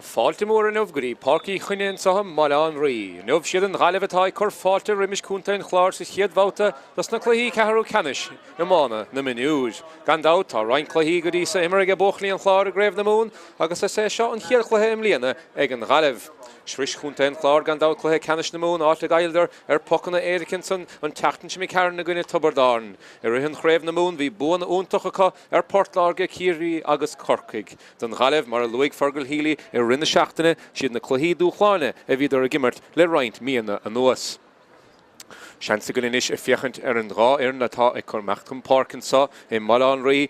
Fáilte mór inniu go dtí Páirc Uí Choinn anseo i mBaile Átha an Rí. Inniu siad an Ghaillimh atá ag cur fáilte roimis Contae an Chláir sa chéad bhabhta dos na cluichí ceathrú ceannais iomána na mionúir. Gan dabht tá roinnt cluichí go dtí so imeartha ag buachaillí an Chláir i gCraobh na Mumhan agus is é seo an chéad chluiche i mbliana ag an Ghaillimh. Shrois Contae an Chláir gan dabht cluiche ceannais na Mumhan áit a gcailleadar ar pocanna éirice ansan an tseachtain seo imigh tharainn i gcoinne Tiobraid Árann. I rith an Chraobh na Mumhan bhí buanna iontach acu ar Port Láirge, Ciarraí agus Corcaigh. Don Ghaillimh, mar a luaigh Fergal Healy i rith na seachtaine, siad na cluichí dúshláine a bhíodar ag imirt le roinnt míonna anuas. Seans againn anois féachaint ar an dhá fhoireann atá ag imeacht chun páirce anseo i mBaile Átha an Rí.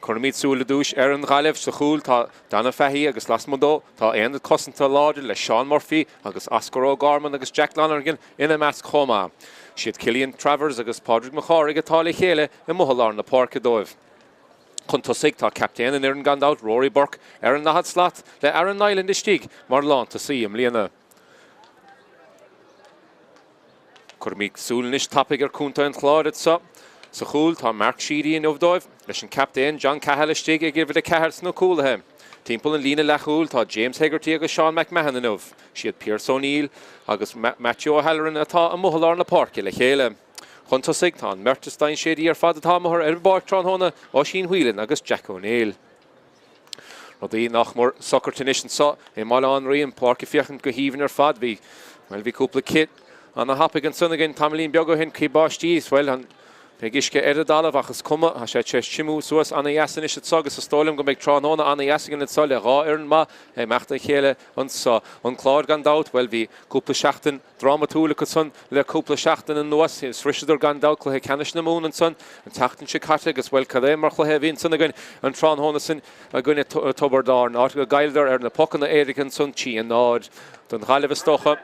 Cuirfimid súil i dtús ar an Ghaillimh. Sa chúl tá Donagh Fahy agus lasmuigh dó tá aonad cosanta láidir le Seán Murphy agus Oscar O'Gorman agus Jack Lonergan ina measc chomh maith. Siad Cillian Travers agus Pádraig Mac Cárthaigh atá le chéile i amuigh i lár na páirce dóibh. Chun tosaigh tá captaen an fhoireann gan dabht, Rory Burke, ar an ndaichead slat le Aaron Niland istigh mar lántosaí i mbliana. Cuirfimid súil anois tapaidh ar Contae an Chláir anseo. Sa chúl tá Mark Sheedy inniu dóibh, leis an captaen John Cahill istigh ag uimhir 4 sna cúlaithe. Timpeall an líne leathchúil tá James Hegarty agus Seán McMahon inniu. Siad Pearse O'Neill agus Matthew O'Halloran atá amuigh i lár na páirce le chéile. Chun tosaigh, tá an mbeirt is dainséaraí ar fad atá amuigh ar an bpáirc tráthnóna, Oisín Whelan agus Jack O'Neill. Rudaí nach mór socraithe anois anseo i mBaile Átha an Rí, an pháirc ag féachaint go haoibhinn ar fad. Bhí, bhuel, bhí cúpla cith ana-thapaidh ansan againn tamaillín beag ó shin, cith báistí is, bhuel, an, beidh uisce ar an dtalamh ach is cuma, tá sé tar éis triomú suas ana-dheas anois anseo agus is dóigh liom go mbeidh tráthnóna ana-dheas againn anseo le dhá fhoireann maith ag imeacht a chéile anseo. An Clár gan dabht, bhuel, bhí cúpla seachtain drámatúil acu san le cúpla seachtain anuas. Shroiseadar gan dabht cluiche ceannais na Mumhan ansan an tseachtain seo caite agus, bhuel, cad é mar chluiche a bhí ansan againn an tráthnóna sin i gcoinne Tiobraid Árann, áit go gcailleadar ar na pocanna éirice ansan 3-0 don Ghaillimh is dócha.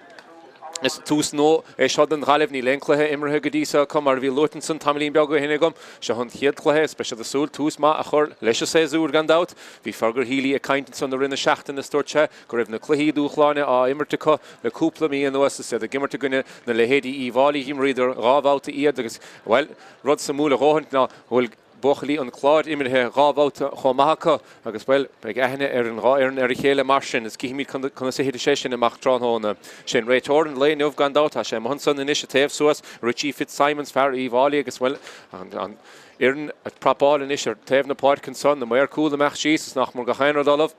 Is tús nua é seo don Ghaillimh. Níl aon chluiche imeartha go dtí seo acu mar a bhí luaite ansan tamaillín beag ó shin agam. Seo an chéad chluiche is beidh siad ag súil tús maith a chur leis an séasúr gan dabht. Bhí Fergal Healy ag caint ansan i rith na seachtaine is dúirt sé go raibh na cluichí dúshláine á imirt acu le cúpla mí anuas is iad ag imirt i gcoinne na leithéidí Uíbh Fháilí, d'imríodar dhá bhabhta iad agus, bhuel, rud suimiúil a dhóthaint ná go bhfuil buachaillí an Chláir imeartha dhá bhabhta chomh maith acu agus, bhuel, beidh aithne ar an dhá fhoireann ar a chéile mar sin is cífimid conas a thitfidh sé sin amach tráthnóna. Sé an réiteoir an lae inniu gan dabht, tá sé amuigh ansan anois ag téamh suas, Richie Fitzsimons, fear Uíbh Fháilí agus, bhuel, an fhoireann ag prapáil anois ar taobh na páirce ansan, na maoir cúil ag imeacht síos is nach mór gach aon rud ullamh.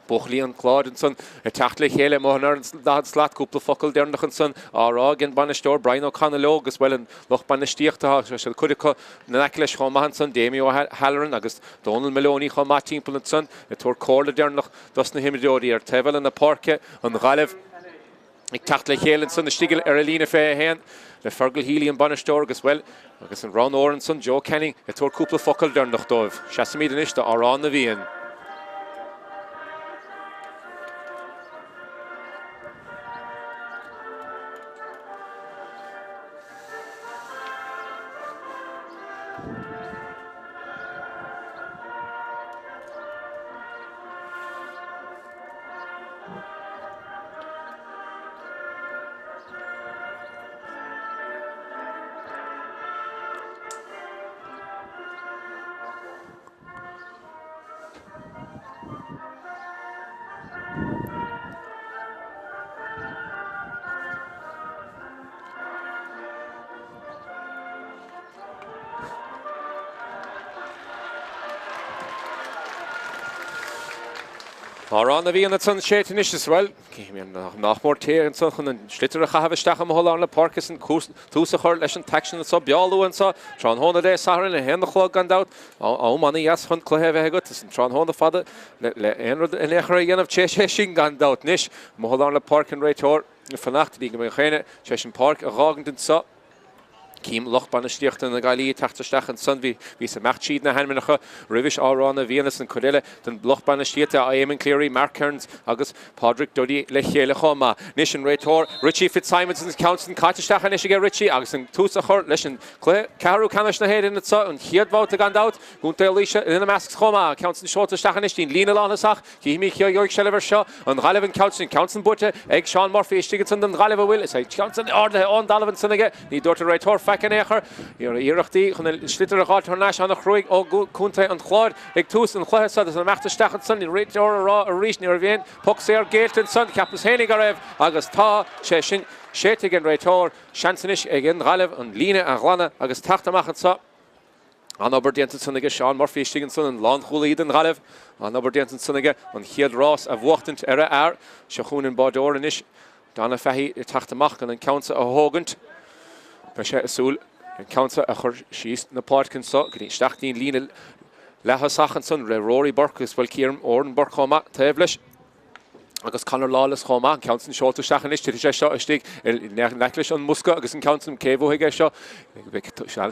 Buachaillí an Chláir ansan ag teacht le chéile amuigh ar an daichead slat, cúpla focal deireanach ansan á rá ag an bainisteoir Brian O'Connell leo agus, bhuel, an lucht bainistíochta, tá siad cuid acu in aice leis chomh maith ansan, Damien O'Halloran agus Donal Moloney chomh maith timpeall ansan ag tabhairt comhairle deireanach dos na himreoirí ar taobh eile na páirce, an Ghaillimh. Ag teacht le chéile ansan istigh ar an líne 21 le Fergal Healy an bainisteoir agus, bhuel, agus an roghnóir ansan Joe Canning ag tabhairt cúpla focal deireanach dóibh. Seasfaimid anois do Amhrán na bhFiann. Amhrán na bhFiann ansan séidte anois is, bhuel, nach mór té ansan chun an sliotar a chaitheamh isteach amuigh i lár na páirce is an tús a chur leis an t-aicsean anso breá luath anso tráthnóna Dé Sathairn, a haon a chlog gan dabht, am ana-dheas chun cluiche a bheith agat is an tráthnóna fada le aon rud in aon chor a dhéanamh tar éis é sin gan dabht. Anois, amuigh i lár na páirce an réiteoir ag fanacht go dtí go mbeidh gach éinne tar éis an pháirc a dh'fhágaint anso. Cím lucht bainistíochta na Gaillimhe ag teacht isteach ansan. Bhí bhíos ag imeacht tríd na hainmneacha roimhis á rá na bhFiann is an cuid eile den lucht bainistíochta, Eamon Cleary, Mark Kearns agus Pádraig Duddy le chéile chomh maith. Anois an réiteoir Richie Fitzsimons an ceann sin caite isteach anois aige Richie agus an tús a chur leis an cluiche ceathrú ceannais na hÉireann anseo, an chéad bhabhta gan dabht. Contae Laoise ina measc chomh maith. An ceann sin seolta isteach anois dtí'n líne lántosach. Cífimid cé a gheobhaidh seilbh air seo. An Ghaillimh an ceann sin. Ceann sin buaite ag Seán Murphy istigh ansan don Ghaillimh a bhfuil. Is é ceann sin ardaithe ón dtalamh ansan aige. Ní dúirt an réiteoir faic. faic in aon chor. Iarrachtaí chun an sliotar a dh'fháilt thar n-ais an-chruaidh ó Chontae an Chláir ag tús an chluiche seo agus an imeacht isteach ansan. An réiteoir a rá arís ní raibh aon poc saor géillte ansan, cheapas fhéinig go raibh agus tá sé sin séidte ag an réiteoir. Seans anois ag an Ghaillimh an líne a ghlanadh agus teacht amach anso. An-obair déanta ansan aige Seán Murphy istigh ansan, an lánchúlaí don Ghaillimh. An-obair déanta ansan aige an chéad rás a bhuachtaint ar a fhear. Seo chugainn an báideoir anois, Donagh Fahy ag teacht amach chun an ceann seo a thógaint. Beidh sé ag súil an ceann seo a chur síos na páirce anso go dtí isteach dtí'n líne leath-thosach ansan le Rory Burke agus bhuel Ciarán Odhrán Burke chomh maith taobh leis. Agus Conor Lawless chomh maith, an ceann sin seolta isteach anois, titfidh sé seo istigh in aice leis an mbosca agus an ceann sin, cé bhuafaidh é seo?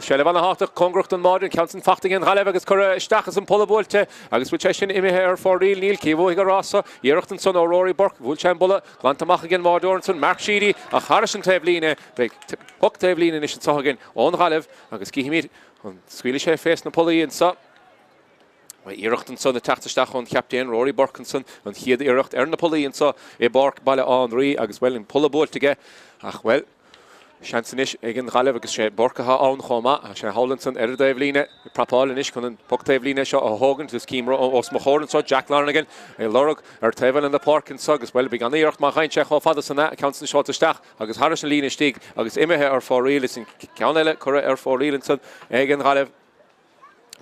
Seilbh ana-thábhachtach, cóngarach don mbáide, an ceann sin fachta ag an Ghaillimh agus curtha isteach is an polla buailte agus bhfuil sé sin imithe ar fóraoil? Níl, cé bhuafaidh an rás seo? Iarracht ansan ó Rory Burke, bhuail sé an bulla, glanta amach ag an mbáideoir ansan, Mark Sheedy, ach thairis an taobh líne, beidh poc taobh líne anois anso againn ón Ghaillimh agus cífimid an scaoilfidh sé fés na pollaí anso. Iarracht ansan ag teacht isteach ón chaptaen Rory Burke ansan, an chéad iarracht ar na pollaí anso i bPáirc Bhaile Átha an Rí agus, bhuel, an polla buailte aige ach, bhuel, seans anois ag an Ghaillimh agus sé Burke atá ann chomh maith. Tá sé thall ansan ar an dtaobhlíne ag prapáil anois chun an poc taobhlíne seo a thógaint agus cím os mo chomhair anso Jack Lonergan ag lorg ar taobh eile na páirce anso agus, bhuel, beidh an-iarracht má gheibheann sé chomh fada san é, an ceann san seolta isteach agus thairis an líne istigh agus imithe ar fóraoil is an ceann eile curtha ar fóraoil ansan ag an Ghaillimh.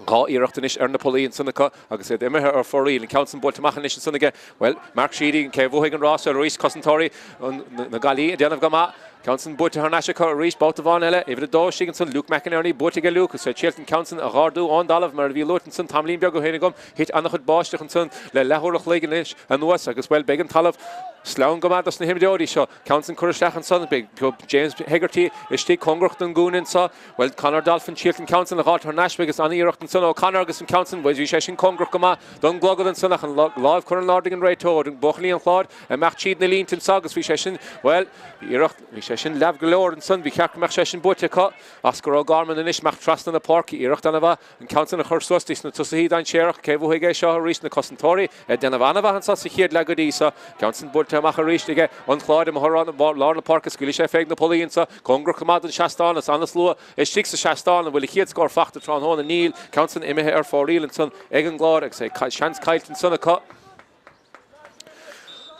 2 iarracht anois ar na pollaí ansan acu agus iad imithe ar fóraoil. An ceann san buailte amach anois ansan aige, bhuel, Mark Sheedy, cé a bhuafaidh an rás arís? Cosantóirí na Gaillimhe ag déanamh go maith. Ceann san buailte thar n-ais acu arís, babhta amháin eile. Uimhir 2 istigh ansan, Luke McInerney, buailte aige Luke agus é triailt an ceann san a dh'ardú ón dtalamh mar a bhí luaite ansan tamaillín beag ó shin agam. Thit an-chuid báisteach ansan le leathuair a chloig anois anuas agus, bhuel, beidh an talamh sleamhain go maith dos na himreoirí seo. Ceann san curtha isteach ansan, beidh James Hegarty istigh cóngarach don gcúinne anso. Bhuel, Conor Dolphin triailt an ceann san a dh'fháilt thar n-ais agus an-iarracht ansan ó Conor agus an ceann san, bhuel, bhí sé sin cóngarach go maith don gclogad ansan ach an láimh curtha in airde ag an réiteoir, an buachaillí an Chláir ag imeacht tríd na línte anso agus bhí sé sin, bhuel, bhí iarracht, bhí sé sin leamh go leor ansan, bhí cheart go mbeadh sé sin buaite acu. Oscar O'Gorman anois imeacht trasna na páirce, iarracht an-mhaith an ceann san a chur suas dtí sna tosaithe dainséarach, cé bhuafaidh é seo arís, na cosantóirí ag déanamh an-mhaith anso sa chéad leath go dtí so, ceann san buailte amach arís aige an Chláir amuigh i lár na páirce, scaoilfidh sé féig na pollaí anso. Cóngarach go maith don seastán is an-slua istigh sa seastán. An bhfuil a chéad scór fachta tráthnóna? Níl. Ceann san imithe ar fóraoil ansan ag an gClár agus é seans caillte ansan acu.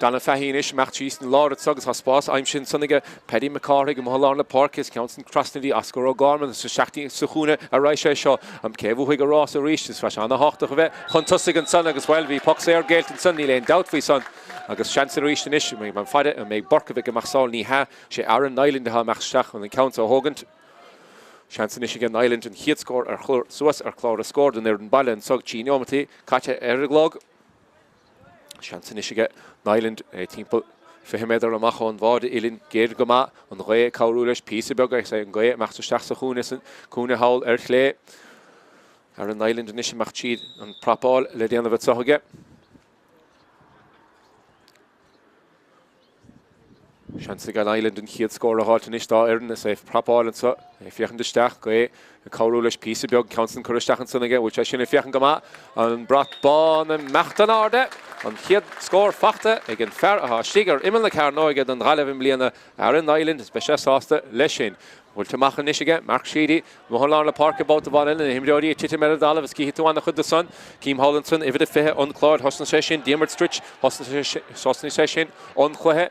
Donagh Fahy anois imeacht síos an lár anso agus tá spás aimsithe ansan aige Paddy Mac Cárthaigh amuigh i lár na páirce is ceann san trasna dtí Oscar O'Gorman is isteach sa chúinne a raghaidh sé seo. An cé a bhuafaidh an rás arís? Is bheadh sé ana-thábhachtach a bheith chun tosaigh ansan agus bhuel bhí poc saor géillte ansan níl aon dabht faoi san agus seans arís anois an faire an mbeidh Burke a bheidh amach sall ní hea Sé Aaron Niland atá imeacht isteach chun an ceann seo a thógaint. Seans anois aige Niland an chéad scór a chur suas ar chlár na scór don fhoireann baile anso. 3 neomataí caite ar an gclog. Seans anois aige Niland é timpeall 20 méadar amach ón bháide uillinn géar go maith, an ghaoth ag cabhrú leis píosa beag agus é an ghaoth imeacht isteach sa chúinne san cúinne thall ar chlé. Aaron Niland anois imeacht tríd an prapáil le déanamh anso aige. Seans ag Niland an chéad scór a dh'fháilt anois dá fhoireann is é ag prapáil anso, é ag féachaint isteach, gaoth ag cabhrú leis píosa beag, ceann san curtha isteach ansan aige, bhfuil sé sin ag féachaint go maith, an brat bán ag imeacht in airde, an chéad scór fachta ag an fear atá istigh ar imeall na cearnóige don Ghaillimh i mbliana, Aaron Niland, is beidh sé sásta leis sin. Buailte amach anois aige, Mark Sheedy, amuigh i lár na páirce babhta amháin eile, na himreoirí ag titim ar an dtalamh is cífidh tú an-chuid de san. Cím thall ansan, uimhir a 20, an Clár, thosnaigh sé sin, Diarmuid Stritch, thosnaigh sé sin an cluiche.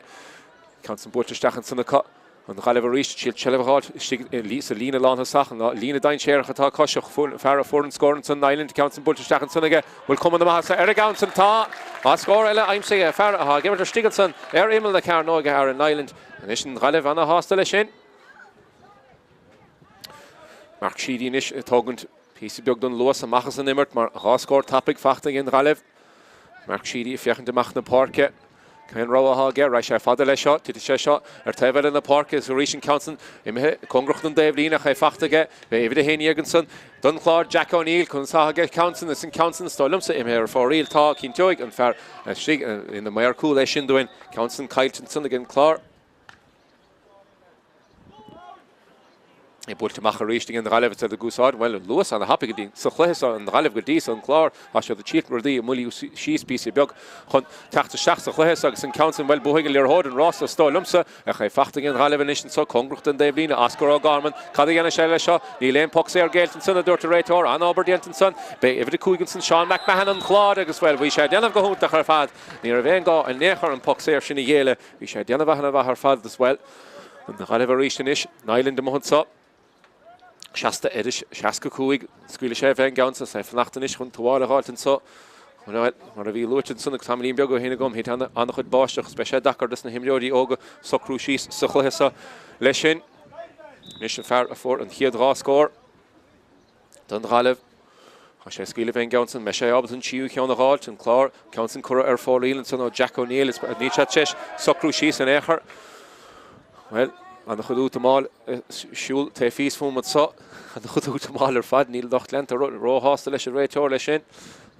Ceann san buailte isteach ansan acu. An Ghaillimh arís, ag triail seilbh a dh'fháilt istigh sa líne lánthosach, an líne dainséarach atá acu, seo fear a fuair an scór ansan, Niland, ceann san buailte isteach ansan aige. Bhfuil cuma na maitheasa ar an gceann san? Tá! Tá scór eile aimsithe ag fear atá ag imirt istigh ansan ar imeall na cearnóige, Aaron Niland. Anois an Ghaillimh ana-shásta leis sin. Mark Sheedy anois ag tógaint píosa beag den luas amach as an imirt mar 2 scór tapaidh fachta ag an Ghaillimh. Mark Sheedy ag féachaint amach na páirce. Cén rogha atá aige? Raghaidh sé fada leis seo. Titfidh sé seo ar taobh eile na páirce agus arís an ceann san imithe cóngarach don dtaobhlíne ach é fachta aige. Beidh uimhir 11 ansan don Chlár, Jack O'Neill. Conas atá aige ceann san is an ceann san is dóigh liomsa imithe ar fóraoil. Tá, cinnteoidh an fear istigh ina maor cúil é sin dúinn. Ceann san caillte ansan ag an Clár. É buailte amach arís ag an Ghaillimh is iad ag úsáid, bhuel, an luas ana-thapaidh go dtí sa chluiche seo, an Ghaillimh go dtí so, an Clár, tá siad ag triail rudaí a mhoilliú síos píosa beag chun teacht isteach sa chluiche seo agus an ceann sin, bhuel, buafaidh an liathróid an rás is dóigh liomsa, ach é fachta ag an Ghaillimh anois anso, cóngarach don dtaobhlíne, Oscar O'Gorman, cad a dhéanfaidh sé leis seo? Níl aon poc saor géillte ansan, a dúirt an réiteoir, an-obair déanta ansan, beidh uimhir 5 ansan, Seán McMahon an Chláir agus, bhuel, bhí sé ag déanamh go hiontach ar fad, ní raibh aon gá in aon chor an poc saor sin a ghéilleadh, bhí sé ag déanamh ana-mhaith ar fad agus, bhuel, An Ghaillimh arís anois. Niland amuigh anseo. Seasta ar a 65. Scaoilfidh sé fén gceann seo. Is é fanacht anois chun tuáille a dh'fháilt anseo. Bhuel, mar a bhí luaite ansan agus tamaillín beag ó shin agam, thit an-chuid báisteach agus beidh sé deacair dos na himreoirí óga socrú síos sa chluiche seo. Leis sin, anois an fear a fuair an chéad dhá scór. Don Ghaillimh. Tá sé ag scaoileadh fén gceann san. Mbeidh sé ábalta an tríú ceann a dh'fháilt? An Clár. Ceann san curtha ar fóraoil ansan ó Jack O'Neill. Níl sé tar éis socrú síos in aon chor. Bhuel, ana-chuid útamáil ag siúl taobh thíos fúm anso. Ana-chuid útamáil ar fad. Níl lucht leanta róshásta leis an réiteoir leis sin.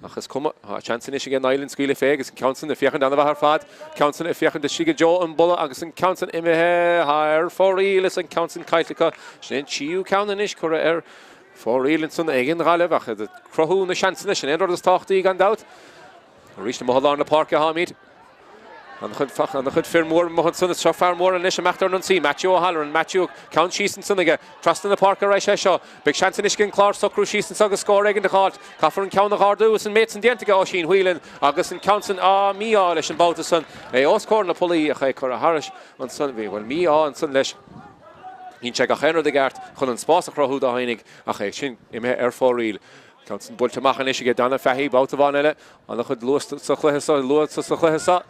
Ach is cuma. Tá seans anois aige Niland scaoileadh fé agus an ceann san ag féachaint ana-mhaith ar fad. Ceann san ag féachaint istigh i dtreo an bhulla agus an ceann san imithe thar fóraoil is an ceann san caillte acu. Sin é an tríú ceann anois curtha ar fóraoil ansan ag an Ghaillimh ach iad ag cruthú na seansanna, sin é an rud is tábhachtaí gan dabht. Arís amuigh i lár na páirce atáimid. An-chuid fir mór amuigh ansan is seo fear mór anois ag imeacht ar an ionsaí, Matthew O'Halloran, Matthew, ceann síos ansan aige, trasna na páirce ar aghaidh sé seo. Beidh seans anois ag an Clár socrú síos anso agus scór éigin a dh'fháilt. Caithfear an ceann a dh'ardú is an méid san déanta aige Oisín Whelan agus an ceann san, á, mí-ádh leis an babhta san, é os comhair na pollaí ach é curtha thairis ansan, bhí, bhuel, mí-ádh ansan leis. Dhein sé gach aon rud i gceart chun an spás a chruthú dó fhéinig ach é sin imithe ar fóraoil. Ceann san buailte amach anois aige Donagh Fahy, babhta amháin eile. An-chuid luas sa chluiche seo, luas sa chluiche seo.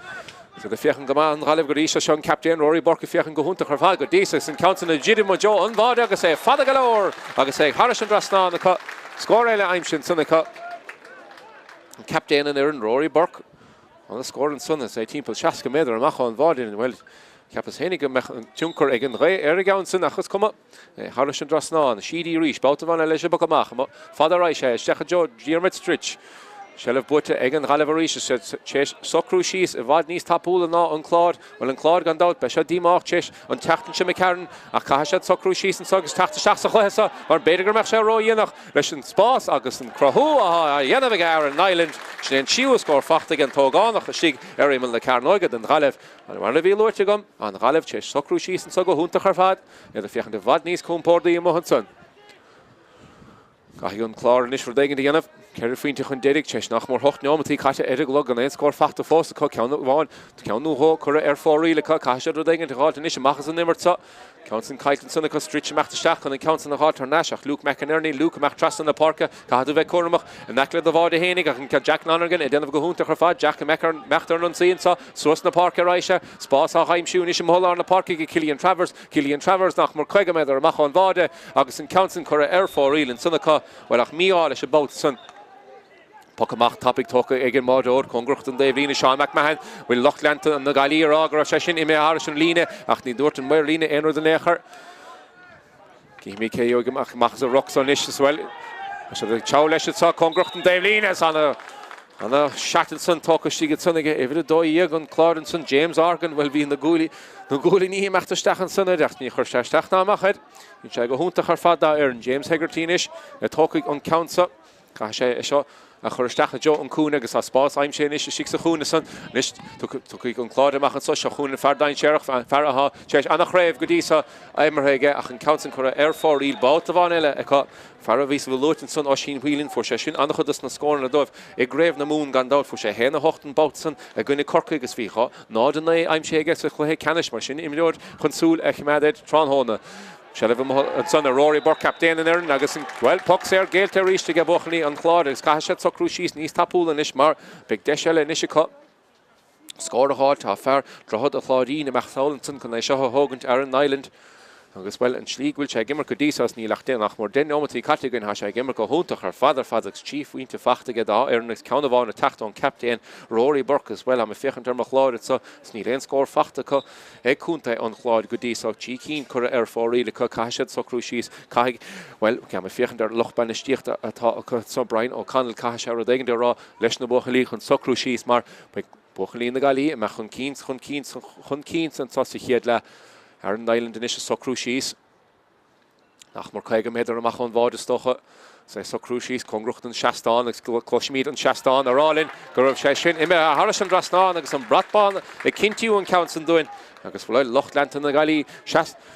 Is iad ag féachaint go maith an Ghaillimh go dtí seo. Seo an captaen Rory Burke ag féachaint go hiontach ar fad go dtí seo. Is an ceann san ag druidim i dtreo an bháide agus é fada go leor agus é thairis an dtrasnán acu. Scór eile aimsithe ansan acu. An captaen an fhoireann Rory Burke. An-scór ansan is é timpeall 60 méadar amach ón bháide. Bhuel, cheapas féinig go mbeadh an tionchar ag an ghaoth ar an gceann san ach is cuma. É thairis an dtrasnán. Sheedy arís, babhta amháin eile leis an bpoc amach. Fada ar aghaidh sé isteach i dtreo Diarmuid Stritch. Seilbh buaite ag an Ghaillimh arís is iad tar éis socrú síos i bhfad níos tapúla ná an Clár. Bhuel, an Clár gan dabht, beidh siad díomách tar éis an tseachtain seo imigh tharainn ach caithfidh siad socrú síos anso agus teacht isteach sa chluiche seo mar b'fhéidir go mbeadh sé ródhéanach. Leis an spás agus an cruthú atá á dhéanamh ag Aaron Niland, sin é an tríú scór fachta ag an t-ógánach istigh ar imeall na cearnóige don Ghaillimh. Mar a bhí luaite agam, an Ghaillimh tar éis socrú síos anso go hiontach ar fad, iad ag féachaint i bhfad níos compórdaí amuigh ansan. Caithfidh an Clár anois rud éigin a dhéanamh. Ceithre phointe chun deiridh, tar éis nach mór hocht neomataí caite ar an gclog gan aon scór fachta fós acu, ceann amháin, ceann nó dhó curtha ar fóraoil acu. Caithfidh siad rud éigin a dh'fháilt anois amach as an imirt seo. Ceann san caillte ansan acu, Stritch imeacht isteach chun an ceann san a dh'fháilt thar n-ais ach Luke McInerney, Luke imeacht trasna na páirce, caithfidh tú bheith cúramach in aice le do bháide fhéinig ach an ceann Jack Lonergan ag déanamh go hiontach ar fad, Jack imeacht ar an ionsaí anso, suas na páirce ar aghaidh sé, spás á aimsiú anois amuigh i lár na páirce ag Cillian Travers, Cillian Travers nach mór 50 méadar amach ón bháide agus an ceann san curtha ar fóraoil ansan acu, bhuel ach mí-ádh leis an mbabhta san. Poc amach tapaidh tógtha ag an mbáireoir cóngarach don dtaobhlíne, Seán McMahon. Bhfuil lucht leanta na Gaillimhe ag rá go raibh sé sin imithe thairis an líne ach ní dúirt an maor líne aon rud in aon chor. Cífimid cé a gheobhaidh amach as an ruc so anois is bhuel tá siad ag treabhadh leis anseo cóngarach don dtaobhlíne. Is ana ana seat ansan tógtha istigh ansan aige uimhir 12 an Clár ansan James Horgan. Bhuel bhí na guaillí na guaillíní ag imeacht isteach ansan air ach ní chuir sé isteach ná amach air. Bhí sé go hiontach ar fad dá fhoireann. James Hegarty anois a tógfaidh an ceann so. Caithfidh sé é seo a chur isteach i dtreo an cúinne agus tá spás aimsithe anois istigh sa chúinne san. Anois tiocfaidh an Clár amach anso. Seo chugainn an fear dainséarach, fear atá tar éis ana-chraobh go dtí seo imeartha aige ach an ceann san curtha ar fóraoil. Babhta amháin eile acu. Fear a bhí sa luaite ansan, Oisín Whelan, fuair sé sin an-chuid dos na scóranna dóibh i gCraobh na Mumhan gan dabht. Fuair sé 1-8 an babhta san i gcoinne Corcaigh agus bhí 0-9 aimsithe aige sa chluiche ceannais. Mar sin imreoir chun súil a choimeád air tráthnóna. Seilbh amuigh ansan ag Rory Burke, captaen an fhoireann agus an, bhuel, poc saor géillte arís aige buachaillí an Chláir agus caithfidh siad socrú síos níos tapúla anois mar beidh deis eile anois acu scór a dh'fháil. Tá fear Droichead a' Chláirín ag imeacht sall ansan chun é seo a thógaint, Aaron Niland agus, bhuel, an tslí go bhfuil sé ag imirt go dtí seo is níl ach nach mór deich neomataí caite againn, tá sé ag imirt go hiontach ar fad ar fad agus trí phointe fachta aige dá fhoireann agus ceann amháin ag teacht ón captaen Rory Burke agus, bhuel, tá mé ag féachaint ar mo chlár anso is níl aon scór fachta acu. ag Contae an Chláir go dtí seo. Trí cinn curtha ar fóraoil acu. Caithfidh siad socrú síos. Caithfidh, bhuel, tá mé ag féachaint ar lucht bainistíochta atá acu anso, Brian O'Connell, caithfidh sé rud éigin a rá leis na buachaillí chun socrú síos mar beidh buachaillí na Gaillimhe ag imeacht chun cinn, chun cinn, chun cinn anso sa chéad leath. Aaron Niland anois ag socrú síos. Nach mór 50 méadar amach ón bhád is dócha. Is é ag socrú síos cóngarach don seastán agus cloisimid an seastán ag rá linn go raibh sé sin imithe thairis an dtrasnán agus an brat bán ag cinntiú an ceann san dúinn agus bhuel lucht leanta na Gaillimhe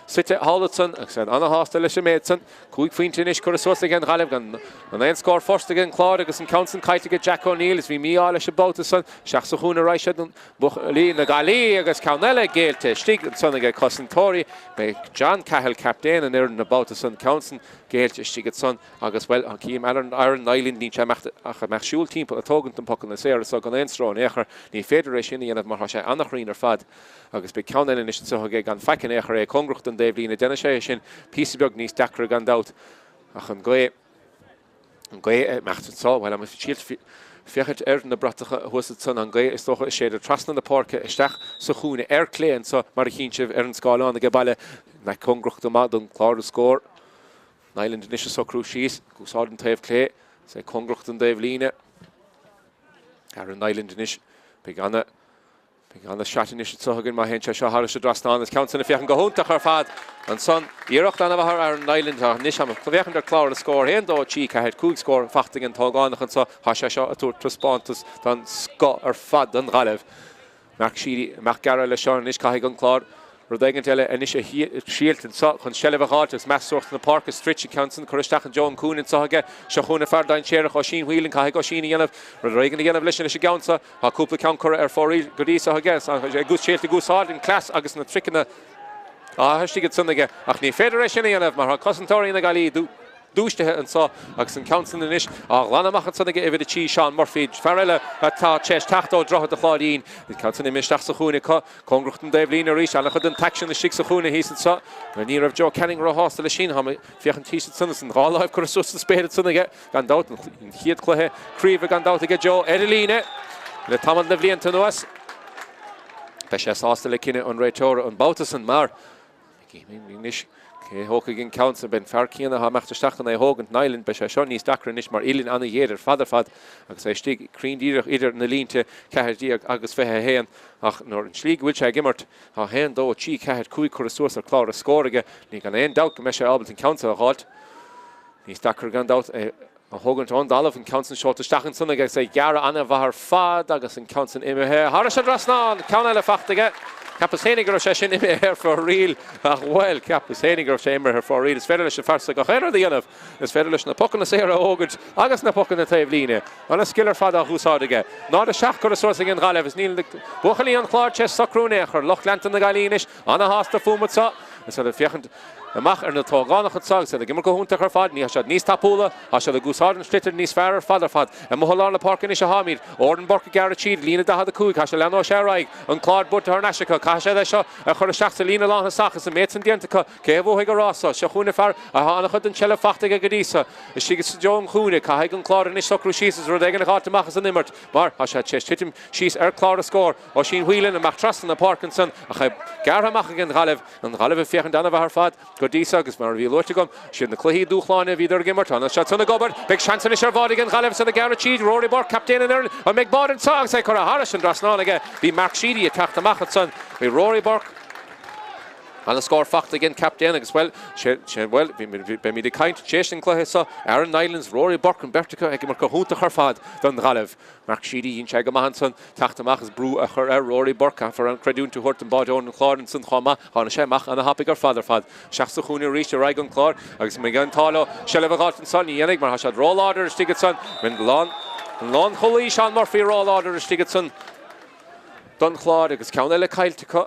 suite thall ansan agus iad ana-shásta leis an méid san. 5 phointe anois curtha suas ag an Ghaillimh gan aon scór faighte ag an Clár agus an ceann san caillte ag Jack O'Neill is bhí mí-ádh leis an babhta san. Isteach sa chúinne a raghaidh siad Buachaillí na Gaillimhe agus ceann eile géillte istigh ansan ag cosantóirí. Beidh John Cahill, captaen an fhoireann an babhta san, ceann san géillte istigh ansan agus, bhuel, cím Aaron Niland, níl sé ach ag imeacht siúl timpeall ag tógaint an pocanna saora so gan aon stró in aon chor. Ní féidir é sin a dhéanamh mar tá sé ana-chruinn ar fad agus beidh ceann eile anois anso aige gan faic in aon chor é cóngarach don dtaobh líne. Déanfaidh sé é sin píosa beag níos deacra gan dabht ach an gaoth. An gaoth ag imeacht anso, bhuel, ag silt féachaint ar na bratacha thuas ansan, an gaoth is dócha ag séideadh trasna na páirce isteach sa chúinne ar clé anso mar a chíonn sibh ar an scáileán age baile. Nach cóngarach go maith don chlár an scór. Niland anois ag socrú síos, ag úsáid an taobh clé, is é cóngarach don dtaobh líne. Aaron Niland anois, beidh ana. Beidh ana shot anois anseo againn má théann sé seo thairis an dtrasnán. Is ceann san ag féachaint go hiontach ar fad ansan. Iarracht ana mhaith ar Aaron Niland ach anois ag féachaint ar clár na scór. 1, 2, 3, 4, 5 scór faighte ag an t-ógánach anseo. Tá sé seo ag tabhairt taispeántas den scoth ar fad don Ghaillimh. Mark Sheedy amach gearradh leis seo anois. Caithfidh an Clár rud éigint eile anois a thriailt anseo chun seilbh a dh'fháilt agus meas suas na páirce stritch an ceann san curtha isteach i dtreo an cúinne anseo aige. Seo chugainn an fear dainséarach Oisín Whelan. Caithfidh Oisín a dhéanamh rud éigin a dhéanamh leis anois an gceann seo. Tá cúpla ceann curtha ar fóraoil go dtí seo aige, ag ag úsáid an cleas agus na triceanna atá istigh ansan aige, ach ní féidir é sin a dhéanamh mar tá cosantóirí na Gaillimhe dúisithe anso agus an ceann san anois á ghlanadh amach ansan aige uimhir 3, Seán Murphy, fear eile atá tar éis teacht ó Droichead an Chláirín. An ceann san imithe isteach sa chúinne acu, cóngarach don dtaobh líne arís, an-chuid den t-aicsean istigh sa chúinne thíos anso. Ní raibh Joe Canning róshásta leis sin, tá mé ag féachaint thíos ansan is an dhá láimh curtha suas sa spéir ansan aige. Gan dabht, an chéad chluiche craoibhe gan dabht aige Joe ar an líne le tamall de bhlianta anuas. Beidh sé sásta le cinneadh an réiteora an babhta san mar anois cé a thógfaidh an ceann san? Beidh an fear céanna atá ag imeacht isteach chun é a thógaint, Niland, beidh sé seo níos deacra anois mar uillinn ana-ghéar ar fad ar fad agus é istigh cruinn díreach idir na línte 14 agus 21 ach nuair an tslí go bhfuil sé ag imirt tá 1, 2, 3, 4, 5 curtha suas ar chlár a scór aige ní gan aon dabht go mbeidh sé ábalta an ceann seo a dh'fháilt. Níos deacra gan dabht é a thógaint ón dtalamh, an ceann san seolta isteach ansan aige agus é gearrtha ana-mhaith ar fad agus an ceann san imithe thairis an dtrasnán! Ceann eile faighte aige. Cheapas féinig go raibh sé sin imithe ar fóraoil ach bhuel, cheapas féinig go raibh sé imithe ar fóraoil. Is féidir leis an fear so gach aon rud a dhéanamh. Is féidir leis na pocanna saora a thógaint agus na pocanna taobh líne. Ana-scil ar fad á dh'úsáid aige. 0-7 curtha suas ag an Ghaillimh is níl buachaillí an Chláir tar éis socrú in aon chor. Lucht leanta na Gaillimhe anois ana-shásta fúm anso is iad ag féachaint amach ar na tógánacha anseo agus iad ag imirt go hiontach ar fad. Ní tá siad níos tapúla, tá siad ag úsáid an sliotar níos fearr ar fad ar fad. Amuigh i lár na páirce anois atáimid. Odhrán Burke ag gearradh tríd, líne 45, tá sé leanóidh sé ar aghaidh. An Clár buailte thar n-ais acu. Caithfidh siad é seo a chur isteach sa líne lánthosach is an méid san déanta acu. Cé a bhuafaidh an rás seo? Seo chugainn an fear atá an-chuid den tseilbh faighte aige go dtí seo. Istigh i dtreo an chúinne. Caithfidh an Clár anois socrú síos is rud éigin a dh'fháilt amach as an imirt mar tá sé tar éis titim síos ar chlár an scóir. Oisín Whelan amach trasna na páirce ansan ach é gearrtha amach ag an Ghaillimh. An Ghaillimh ag féachaint an-mhaith ar fad go dtí seo agus mar a bhí luaite agam, siad na cluichí dúshláin a bhíodar ag imirt. Tá siad san ag obair. Beidh seans anois ar bhád ag an Ghaillimh san ag gearradh tríd. Rory Burke, captaen an fhoireann, an mbeidh bád anseo agus é curtha thairis an dtrasnán aige. Bhí Mark Sheedy ag teacht amach ansan. Bhí Rory Burke. Ana-scór faighte ag an captaen agus, bhuel, sé, sé, bhuel, beimid ag caint tar éis an cluiche seo, Aaron Niland is Rory Burke, an beirt acu ag imirt go hiontach ar fad don Ghaillimh. Mark Sheedy, dhein sé go maith ansan teacht amach is brú a chur ar Rory Burke. Caithfear an creidiúint a thabhairt don báideoir an Chláir ansan chomh maith. Tháinig sé amach ana-thapaidh ar fad ar fad. Isteach sa chúinne arís ar aghaidh an Clár agus an mbeidh an t-ádh leo seilbh a dh'fháilt ansan? Ní dhéanfaidh mar tá siad ró-láidir istigh ansan. An lán, an lánchúlaí Seán Murphy ró-láidir istigh ansan don Chlár agus ceann eile caillte acu.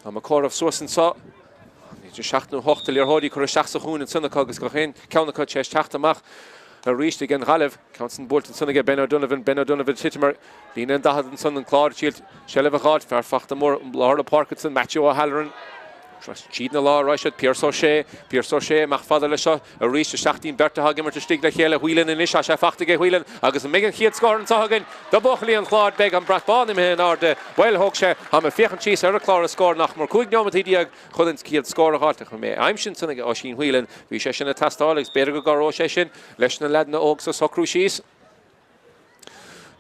Tá mé ag comhaireamh suas anseo. Idir 7 nó 8 de liathróidí curtha isteach sa chúinne ansan acu agus gach aon ceann acu tar éis teacht amach arís ag an Ghaillimh. Ceann san buailte ansan aige Ben O'Donovan. Ben O'Donovan ag titim ar líne an 40 ansan an Clár ag triail seilbh a dh'fháilt. Fear fachta mór lár na páirce ansan Matthew O'Halloran. Tríd na láir arís siad Pearse O'Shea. Pearse O'Shea amach fada leis seo arís isteach dtí'n beirt atá ag imirt istigh le chéile. Whelan anois, tá sé fachta aige Whelan agus an mbeidh an chéad scór anseo againn do bhuachaillí an Chláir? Beidh an brat bán imithe in airde. Bhuel, thóg sé, tá mé ag féachaint síos ar an chlár scór nach mór 15 nóimeataí chun an chéad scór a dh'fháilt. Ach mé aimsithe ansan ag Oisín Whelan, bhí sé sin ag teastáil agus b'fhéidir go gcabhróidh sé sin leis na leaideanna óg so socrú síos.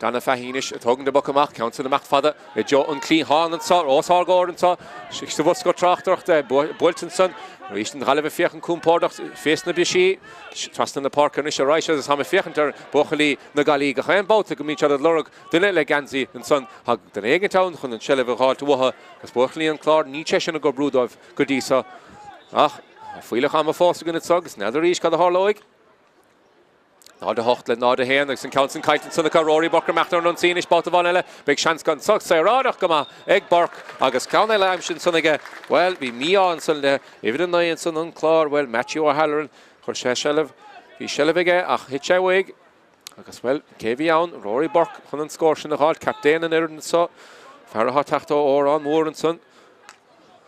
Dana Fahey anois ag tógaint an bpoc amach, ceann san amach fada i dtreo an cliatháin anso, os ár gcomhair anso, sa bhosca tráchtaireachta, buailte ansan. Arís an Ghaillimh ag féachaint compordach fés na brisí. Trasna na páirce anois arís agus táim ag féachaint ar buachaillí na Gaillimhe gach aon babhta go mbíonn siad ag lorg duine le geansaí ansan. Tá duine éigint ann chun an tseilbh a dh'fháilt uathu agus buachaillí an Chláir níl sé sin ag oibriú dóibh go dtí so. Ach tá fuílleach ama fós againn anso agus n'fheadar arís cad a tharlóidh. 0-8 le 0-1 agus an ceann san caillte ansan acu. Rory Burke ag imeacht ar an ionsaí anois babhta amháin eile. Beidh seans anso saoráideach go maith ag Burke agus ceann eile aimsithe ansan aige. Bhuel, bhí mí-ádh ansan le uimhir 9 ansan an Clár. Bhuel, Matthew O'Halloran, chuir sé seilbh, bhí seilbh aige ach thit sé uaidh. Agus, bhuel, cé a bhí ann? Rory Burke chun an scór sin a dh'fháilt, captaen an fhoireann anso, fear atá ag teacht ó Órán Mór ansan.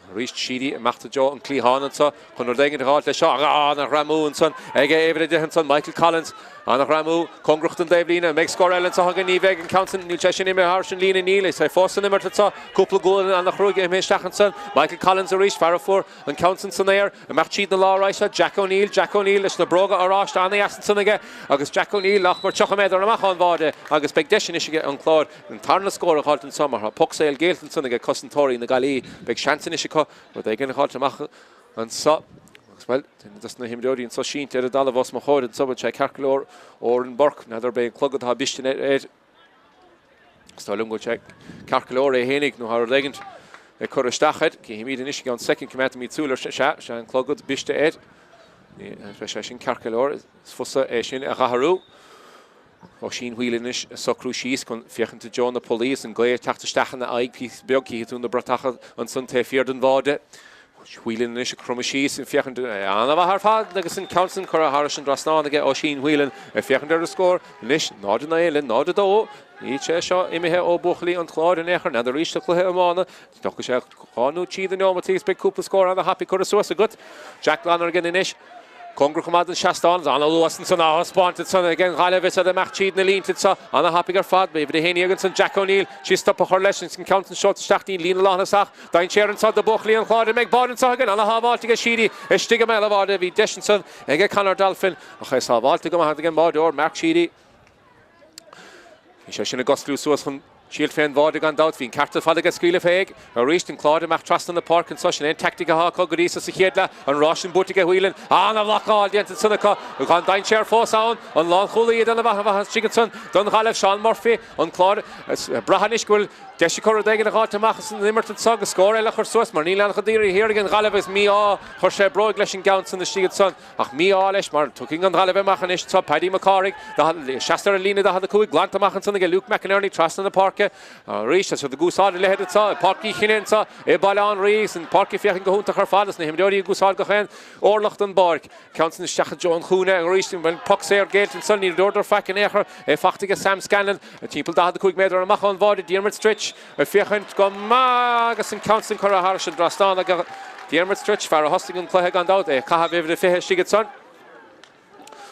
Arís Sheedy imeacht i dtreo an cliatháin anso chun rud éigin a dh'fháilt leis seo. Ana-ghreamú ansan ag uimhir 10 ansan, Michael Collins. Ana-ghreamú cóngarach don dtaobhlíne. An mbeidh scór eile anso againn? Ní bheidh an ceann san, níl sé sin imithe thairis an líne, níl. Is é fós san imirt anso. Cúpla gualainn ana-chruaidh imithe isteach ansan. Michael Collins arís, fear a fuair an ceann san san aer. Imeacht tríd na lár aghaidh seo, Jack O'Neill, Jack O'Neill leis na bróga oráiste ana-dheas ansan aige agus Jack O'Neill nach mór 30 méadar amach ón bháide agus beidh deis anois aige an Clár An tarna scór a dh'fháilt anso mar tá poc saor géillte ansan ag cosantóirí na Gaillimhe. Beidh seans anois acu rud éigin a dh'fháilt amach anso. Agus, bhuel, duine dos na himreoirí anso sínte ar an dtalamh os mo chomhair anso, bhfuil sé ceart go leor, Odhrán Burke, n'fheadar ab é an clogad atá briste air. Is dóigh liom go bhfuil sé ceart go leor é fhéinig nó tá rud éigin ag cur isteach air. Cífimid anois i gceann soicind, coimeádfaimid súil air. Sea, sea, an clogad briste air. Beidh sé sin ceart go leor. Is fusa é sin a dh'athrú. Oisín Whelan anois ag socrú síos chun féachaint i dtreo na pollaí is an ghaoth ag teacht isteach ina aghaidh píosa beag. Cífidh tú na bratacha ansan taobh thiar den bháide. Whelan anois ag cromadh síos ag féachaint an-mhaith ar fad agus an ceann san curtha thairis an dtrasnán aige Oisín Whelan ag féachaint ar an scór anois 0-9 le 0-2. Níl sé seo imithe ó buachaillí an Chláir in aon chor. N'fheadar arís sa chluiche iomána. Tógfaidh sé dhá nó trí de neomataí agus beidh cúpla scór ana-thapaidh curtha suas agat. Jack Lonergan anois. Cóngarach go maith don seastán. Ana-luas ansan á thaispeáint ansan ag an Ghaillimh is iad ag imeacht tríd na línte anso. Ana-thapaidh ar fad. Uimhir 11 ansan Jack O'Neill. Trí stop a chur leis an ceann san seolta isteach dtí'n líne lánthosach. Dainséar anso do buachaillí an Chláir. An mbeidh báide anso againn? Ana-shábháilte aige Sheedy istigh i mbéal an bháide. Bhí deis ansan aige Conor Dolphin ach é sábháilte go maith ag an mbáideoir Mark Sheedy. Bhí sé sin ag osclú suas chun triall fén bháide gan dabht. Bhí an ceart ar fad aige scaoileadh fé. Arís an Clár ag imeacht trasna na páirce anso. Sin é an teaictic atá acu go dtí so sa chéad leath. An rás sin buaite aige Whelan. Ana-bhlocáil déanta ansan acu. Tá an dainséar fós ann. An lánchúlaí ag déanamh an-mhaitheas istigh ansan don Ghaillimh. Seán Murphy, an Clár. Ag brath anois go bhfuil deis acu rud éigin a dh'fháilt amach as an imirt anso agus scór eile a chur suas mar níl an-chuid iarraidh thiar ag an Ghaillimh agus mí-ádh. Chuir sé bróig leis an gceann san istigh ansan. Ach mí-ádh leis mar tiocfaidh an Ghaillimh amach anois. Tá Paddy Mac Cárthaigh, seasta ar an líne 45, glanta amach ansan aige Luke McInerney trasna na páirce arís. Tá siad ag úsáid a leithéid anso i Páirc Uí Chionnaith anso i Baile Átha an Rí. Is an pháirc ag féachaint go hiontach ar fad is na himreoirí ag úsáid gach aon orlach den bpáirc. Ceann san isteach i dtreo an chúinne arís. An poc saor géillte ansan. Níor dúradar faic in aon chor. É fachta aige Sam Scanlon timpeall 45 méadar amach ón bháide. Diarmuid Stritch. Ag féachaint go maith agus an ceann san curtha thairis an dtrasnán ag Diarmuid Stritch, fear a thosaigh an cluiche gan dabht, é ag caitheamh uimhir a 20 istigh ansan.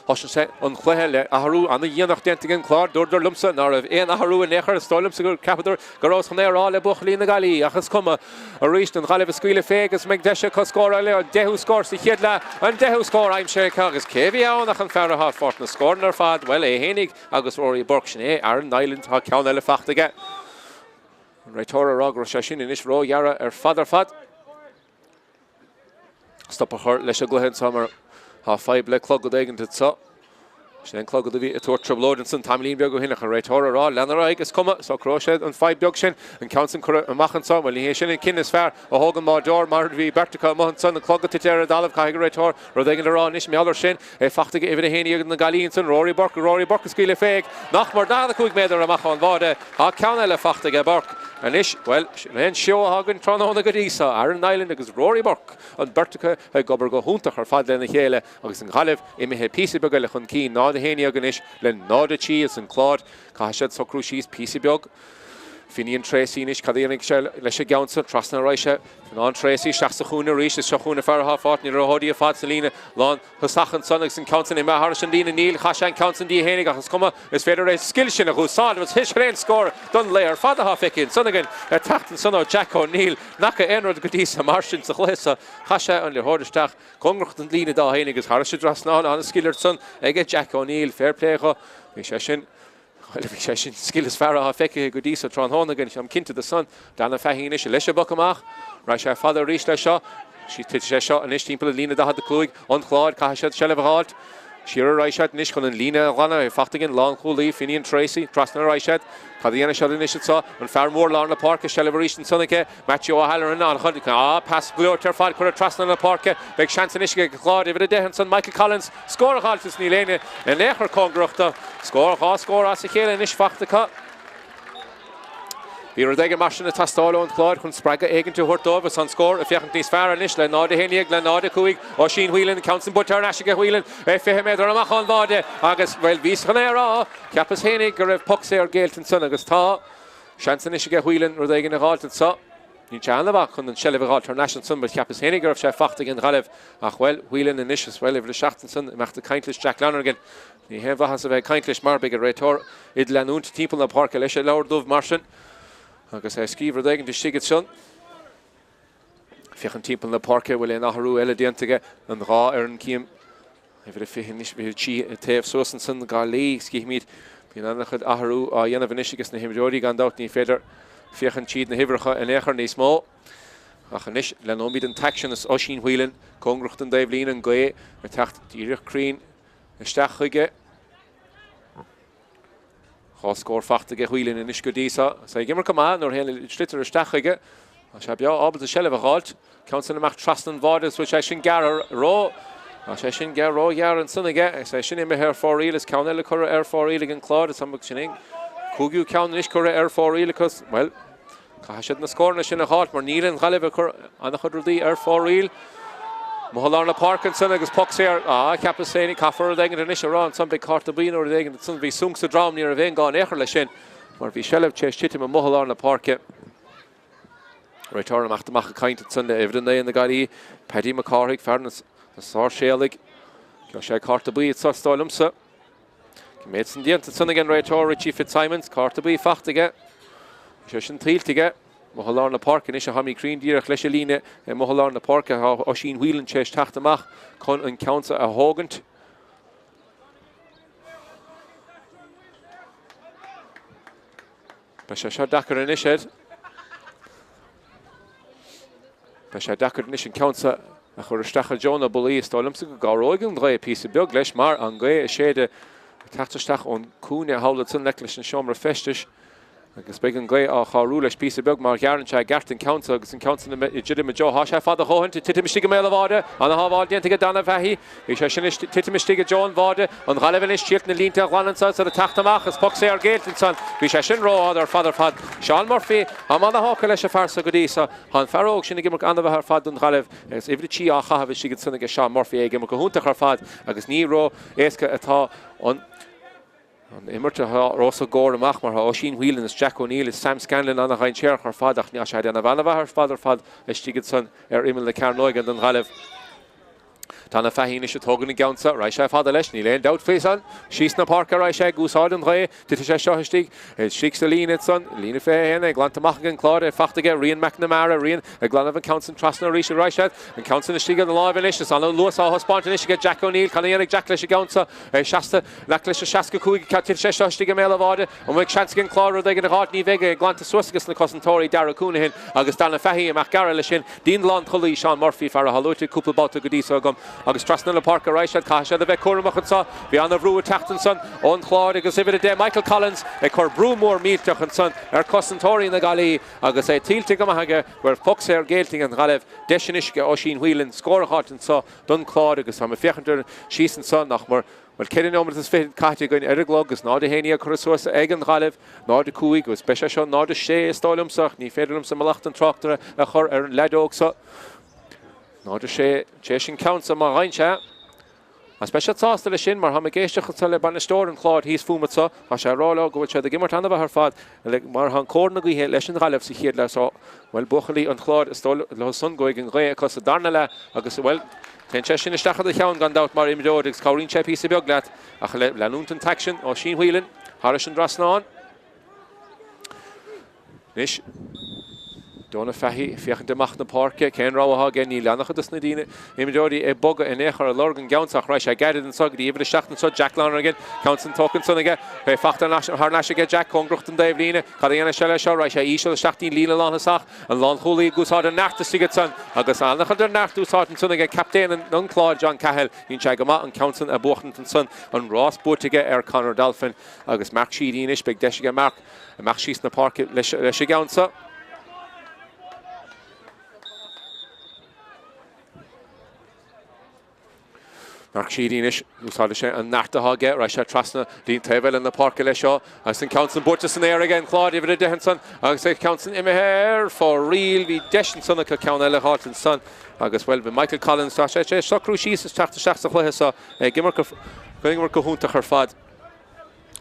Thosaigh sé an cluiche le athrú ana-dhéanach déanta ag an Clár. Dúradar liomsa ná raibh aon athrú in aon chor. Is dóigh liomsa gur ceapadar go rabhas chun é a rá le buachaillí na Gaillimhe ach is cuma. Arís an Ghaillimh ag scaoileadh fé agus an mbeidh deis acu scór eile, an deichiú scór sa chéad leath, an deichiú scór aimsithe acu agus cé a bhí ann ach an fear atá ag fáilt na scóranna ar fad, bhuel é fhéinig Agus Rory Burke, sin é Aaron Niland, tá ceann eile fachta aige. An réiteoir ag rá go raibh sé sin anois róghearra ar fad ar fad. Stop a chur leis an gcluiche anseo mar tá fadhb le clogad éigin anseo. Sin é an clogad a bhí ag tabhairt trioblóid ansan tamaillín beag ó shin ach an réiteoir ag rá lean ar aghaidh, is cuma, socróidh sé an fadhb beag sin. An ceann san curtha amach anseo, bhuel ní hé sin an cinneadh is fearr a thóg an báideoir mar bhí beirt acu amuigh ansan, an clogad tite ar an dtalamh, caithfidh an réiteoir rud éigin a rá anois, mar gheall air sin. É fachta ag uimhir 11 na Gaillimhe ansan, Rory Burke, Rory Burke ag scaoileadh fé, nach mór 45 méadar amach ón bháide. Tá ceann eile fachta aige Burke. Anois, bhuel, sin é an seó atá againn tráthnóna go dtí so. Aaron Niland agus Rory Burke, an bheirt acu ag obair go hiontach ar fad lena chéile agus an Ghaillimh imithe píosa beag eile chun cinn, 0-11 anois le 0-3 is an Clár. Caithfidh siad socrú síos píosa beag. Finian Tracey anois, cad a dhéanfaidh sé leis an gceann seo? Trasna a raghaidh sé. Finian Tracey isteach sa chúinne arís. Is seo chugainn an fear atá fáilte na liathróidí ar fad sa líne lán thosach ansan agus an ceann san imithe thairis an líne. Níl, chaith sé an ceann san di fhéinig ach is cuma, is féidir é scil sin a dh'úsáid agus sin é an scór don lae ar fad atá feicthe ansan againn ag teacht ansan ó Jack O'Neill. N'fhaca aon rud go dtí so mar sin sa chluiche so. Chaith sé an liathróid isteach cóngarach don líne dá fhéinig agus thairis an dtrasnán. An-scil ansan aige Jack O'Neill. Fair play dho. Bhí sé sin. Bhuel, bhí sé sin scil is fearr atá feicthe go dtí so tráthnóna againn, táim cinnte de san. Danna Fahey anois leis an bpoc amach. Raghaidh sé fada arís leis seo. Titfidh sé seo anois timpeall an líne 45 an Chláir. Caithfidh siad seilbh a dh'fháilt. Siar ar aghaidh siad anois chun an líne a ghlanadh. É fachta ag an lánchúlaí, Finian Tracey. Trasna ar aghaidh siad. Cad a dhéanfaidh siad anois anseo? An fear mór lár na páirce, seilbh arís ansan aige. Matthew O'Halloran, an-chuid. Ah, pas gleoite ar fad curtha trasna na páirce. Beidh seans anois ag an Chlár, uimhir 10 ansan, Michael Collins, scór a dh'fháilt is níl éinne in aon chor cóngarach do. Scór, 2 scór as a chéile anois fachta acu. Bhí rud éigin mar sin ag teastáil ón Chlár chun spreagadh éigint a thabhairt dóibh is an scór ag féachaint níos fearr anois le 0-11 le 0-5. Oisín Whelan, an ceann san buaite thar n-ais aige Whelan, é 20 méadar amach ón bháide agus, bhuel, bhíos chun é a rá, cheapas fhéinig go raibh poc saor géillte ansan agus tá seans anois aige Whelan rud éigin a dh'fháilt anso. Níl sé an-mhaith chun an seilbh a dh'fháilt thar n-ais ansan but cheapas fhéinig go raibh sé fachta ag an Ghaillimh ach, bhuel, Whelan anois is, bhuel, uimhir 7 ansan, imeacht ag caint leis Jack Lonergan. Ní haon mhaitheas a bheith ag caint leis mar beidh an réiteoir ag leanúint timpeall na páirce leis an leabhar dubh mar sin agus é ag scríobh rud éigin istigh ansan. Féachaint timpeall na páirce bhfuil aon athrú eile déanta aige an 2 fhoireann cím uimhir 20 anois 23 ag téamh suas ansan Gaillimh cífimid bíonn an-chuid athrú á dhéanamh anois ages na himreoirí gan dabht ní féidir féachaint tríd na huimhreacha in aon chor níos mó. Ach anois leanóimid an t-aicsean is Oisín Whelan cóngarach don dtaobhlíne an ghaoth ag teacht díreach cruinn Isteach chuige. 2 scór fachta aige Whelan anois go dtí seo. Is é ag imirt go maith nuair a théann an sliotar isteach chuige. Tá sé breá ábalta seilbh a dh'fháilt. Ceann san amach trasna an bháide is bhfuil sé sin gearr ró. Tá sé sin gearr ró-ghearr ansan aige. Is é sin imithe ar fóraoil. Is ceann eile curtha ar fóraoil ag an Clár. Is sin é an cúigiú ceann anois curtha ar fóraoil acu. Bhuel, Caithfidh siad na scóranna sin a dh'fháilt mar níl an Ghaillimh ag cur an-chuid rudaí ar fóraoil. Amuigh i lár na páirce ansan agus poc saor. Ah, cheapas féin, caithfear rud éigin anois a rá ansan, beidh cárta buí nó rud éigin ansan. Bhí sonc sa drom, ní raibh aon gá in aon chor leis sin mar bhí seilbh tar éis titim amuigh i lár na páirce. Réiteoir imeacht amach ag caint ansan le uimhir 9 na Gaillimhe, Paddy Mac Cárthaigh, fear na Sáirséalaigh. Gheobhaidh sé cárta buí anso is dóigh liomsa. An méid san déanta ansan ag an réiteoir Richie Fitzsimons, cárta buí fachta aige. Bhí sé sin tuillte aige. Amuigh i lár na páirce anois a tháimid cruinn díreach leis an líne amuigh i lár na páirce. Tá Oisín Whelan tar éis teacht amach chun an ceann seo a thógaint. Beidh sé seo deacair anois air. Beidh sé deacair anois an ceann seo a chur isteach i dtreo na bpollaí. Is dóigh liomsa go gcabhróidh an ghaoth píosa beag leis mar an ghaoth ag séideadh ag teacht isteach ón cúinne thall ansan in aice leis an seomra feistis agus beidh an ghaoth á chabhrú leis píosa beag má ghearrann sé i gceart an ceann seo agus an ceann san ag druidim i dtreo. Tá sé fada a dhóthaint ag titim istigh i mbéal an bháide. Ana-shábháil déanta aige Donna Fahy. Bhí sé sin ag titim istigh i dtreo an bháide. An Ghaillimh anois síos na línte a ghlanadh anso is iad ag teacht amach is poc saor géillte ansan. Bhí sé sin rófhada ar fad ar fad. Seán Murphy, táim ana-thógtha leis an fear so go dtí so. Tá an fear óg sin ag imirt an-mhaith ar fad don Ghaillimh agus uimhir 3 á chaitheamh istigh ansan aige Seán Murphy é ag imirt go hiontach ar fad agus ní ró-éasca atá an An imirt atá os a gcomhair amach mar tá Oisín Whelan is Jack O'Neill is Sam Scanlon an-dhainséarach ar fad ach tá sé ag déanamh an-mhaith ar fad ar fad istigh ansan ar imeall na cearnóige don Ghaillimh. Donna Fahy anois ag tógaint an gceann seo. Raghaidh sé fada leis, níl aon dabht faoi san. Síos na páirce a raghaidh sé ag úsáid an ghaoth. Titfidh sé seo istigh, istigh sa líne ansan, líne 21, é glanta amach ag an Clár, é fachta aige Rian McNamara, Rian ag glanadh an ceann san trasna arís raghaidh sé an ceann san istigh ina láimh anois. Is an-luas á thaispeáint anois aige Jack O'Neill. Cad a dhéanfaidh Jack leis an gceann seo? É seasta in aice leis an 65 titfidh sé seo istigh i mbéal an bháide. An mbeidh seans ag an Clár rud éigin a dh'fháilt? Ní bheidh. É glanta suas ages na cosantóirí Darragh Counihan agus Donna Fahy amach gearradh leis sin. Dtí'n lánchúlaí Seán Murphy, fear atá luaite cúpla babhta go dtí seo agam. Agus trasna na páirce raghaidh siad. Caithfidh siad a bheith cúramach anso. Bhí ana-bhrú ag teacht ansan ón Chlár agus uimhir 10 Michael Collins ag cur brú mór millteach ansan ar cosantóirí na Gaillimhe agus é tuillte go maith aige go raibh poc saor géillte ag an Ghaillimh. Deis anois ag Oisín Whelan scór a dh'fháilt anso don Chlár agus táim ag féachaint ar síos anso nach mór, bhuel, 4 nóiméad is fichead caite againn ar an gclog agus 0-1 curtha suas ag an Ghaillimh, 0-5 agus beidh sé seo 0-6 is dóigh liomsa ach ní féidir liomsa mallacht an tráchtaire a chur ar an leaid óg seo. 0-6 tar éis an ceann seo má fhaigheann sé. Agus beidh siad sásta leis sin mar táim ag éisteacht anseo le bainisteoir an Chláir thíos fúm anseo, tá sé ag rá leo go bhfuil siad ag imirt an-mhaith ar fad mar tá an cóir na gaoithe leis an Ghaillimh sa chéad leath so, bhuel, buachaillí an Chláir is dóigh leo san go bhfaighidh an ghaoth acu sa darna leath agus, bhuel, téann sé sin isteach i do cheann gan dabht mar imreoir agus cabhraíonn sé píosa beag leat ach le leanúint an t-aicsean Oisín Whelan thairis an dtrasnán. Anois. Donagh Fahy ag féachaint amach na páirce. Cén rogha atá aige? Níl an-chuid dos na daoine, imreoirí ag bogadh in aon chor ag lorg an gceann seo ach raghaidh sé gairid anso go dtí uimhir a 7 anso, Jack Lonergan. Ceann san tógtha ansan aige. É fachta thar n-ais aige Jack, cóngarach don dtaobh líne. Cad a dhéanfaidh sé leis seo? Raghaidh sé íseal isteach dtí'n líne lánthosach. An lánchúlaí ag úsáid an neart istigh ansan agus an-chuid den neart úsáidte ansan aige captaen an Chláir, John Cahill. Dhein sé go maith an ceann san a bhuachtaint ansan. An rás buaite aige ar Conor Dolphin agus Mark Sheedy anois. Beidh deis aige Mark imeacht síos na páirce leis an gceann seo. Mark Sheedy anois, úsáidfidh sé an neart atá aige, raghaidh sé trasna dtí'n taobh eile na páirce leis seo agus an ceann san buaite san aer aige an Clár, uimhir 10 ansan agus an ceann san imithe ar fóraoil. Bhí deis ansan acu ceann eile a dh'fháilt ansan agus, bhuel, bhí Michael Collins, tá sé tar éis socrú síos is teacht isteach sa chluiche seo ag imirt go hiontach ar fad.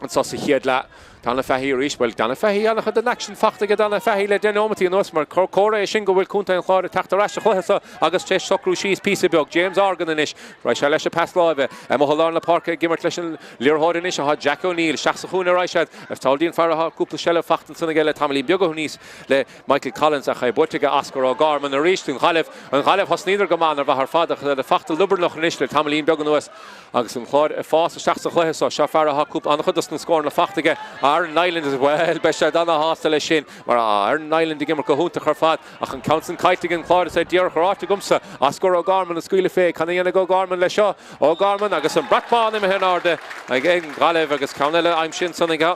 Anseo sa chéad leath, Donagh Fahy arís. Bhuel, Donagh Fahy, an-chuid den aicsean fachta aige Donagh Fahy le 10 nóimeataí anuas mar comhartha é sin go bhfuil contae an Chláir ag teacht ar ais sa chluiche seo agus tar éis socrú síos píosa beag. James Horgan anois. Raghaidh sé leis an pas láimhe. Amuigh i lár na páirce ag imirt leis an liathróid anois atá Jack O'Neill. Isteach sa chúinne a raghaidh siad. Is samhlaigh an fear atá cúpla seilbh fachta ansan aige le tamaillín beag ó shin le Michael Collins ach é buaite aige Oscar O'Gorman arís don Ghaillimh. An Ghaillimh, thosnaíodar go maith an-mhaith ar fad ach iad fachta liobarnach anois le tamaillín beag anuas. Agus an Clár ag fás isteach sa chluiche seo, seo fear atá cúpla an-chuid dos na scóranna fachta aige, Aaron Niland, agus bhuel, beidh sé ana-shásta leis sin, mar tá Aaron Niland ag imirt go hiontach ar fad, ach an ceann san caillte ag an Clár is é díreach ráite agamsa, Oscar O'Gorman ag scaoileadh fé, cad a dhéanfaidh O'Gorman leis seo? O'Gorman agus an brat bán imithe in airde ag an Ghaillimh agus ceann eile aimsithe ansan aige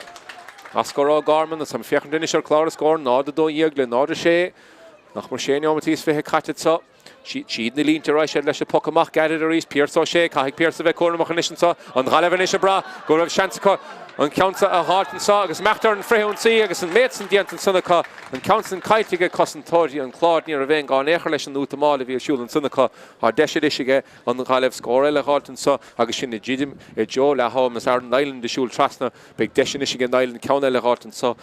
Oscar O'Gorman, agus táim ag féachaint anois ar chlár na scór, 0-12 le 0-6, nach mór sé neomataí is 20 caite anseo. Tríd na línte raghaidh siad leis an poc amach gairid arís. Pearse Ó Sé, caithfidh Pearse a bheith cúramach anois anseo. An Ghaillimh anois ag brath go raibh seans acu an ceann seo a dh'fháilt anseo agus imeacht ar an frithionsaí agus an méid san déanta ansan acu. An ceann san caillte aige cosantóirí an Chláir. Ní raibh aon gá in aon chor leis an útamáil a bhí ar siúl ansan acu. Tá deis anois aige an Ghaillimh scór eile a dh'fháilt anseo agus sinn ag druidim i dtreo leath am is Aaron Niland ag siúl trasna. Beidh deis anois aige Niland ceann eile a dh'fháilt anseo.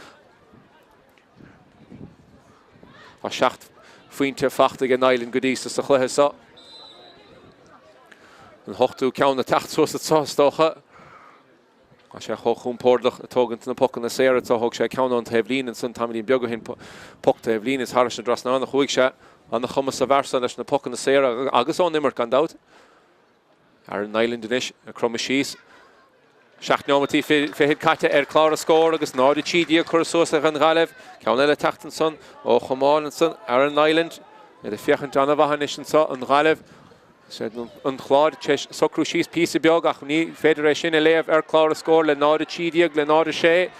Tá 7 phointe fachta ag Niland go dtí so sa chluiche seo. An t-ochtú ceann ag teacht suas anseo is dócha. Tá sé chomh compordach ag tógaint na pocanna saora anseo. Thóg sé ceann ón taobh líne ansan tamaillín beag ó shin. Poc taobh líne is thairis an dtrasnán a chuaigh sé. An-chumas sa bhfear seo leis na pocanna saora agus ón imirt gan dabht. Aaron Niland anois ag cromadh síos. 7 neomataí fichead caite ar chlár na scór agus 0-13 curtha suas ag an Ghaillimh. Ceann eile ag teacht ansan ó Chomáin ansan. Aaron Niland. Iad ag féachaint an-mhaith anois anso, an Ghaillimh. An Clár tar éis socrú síos píosa beag ach ní féidir é sin a léamh ar chlár na scór le 0-13 le 0-6.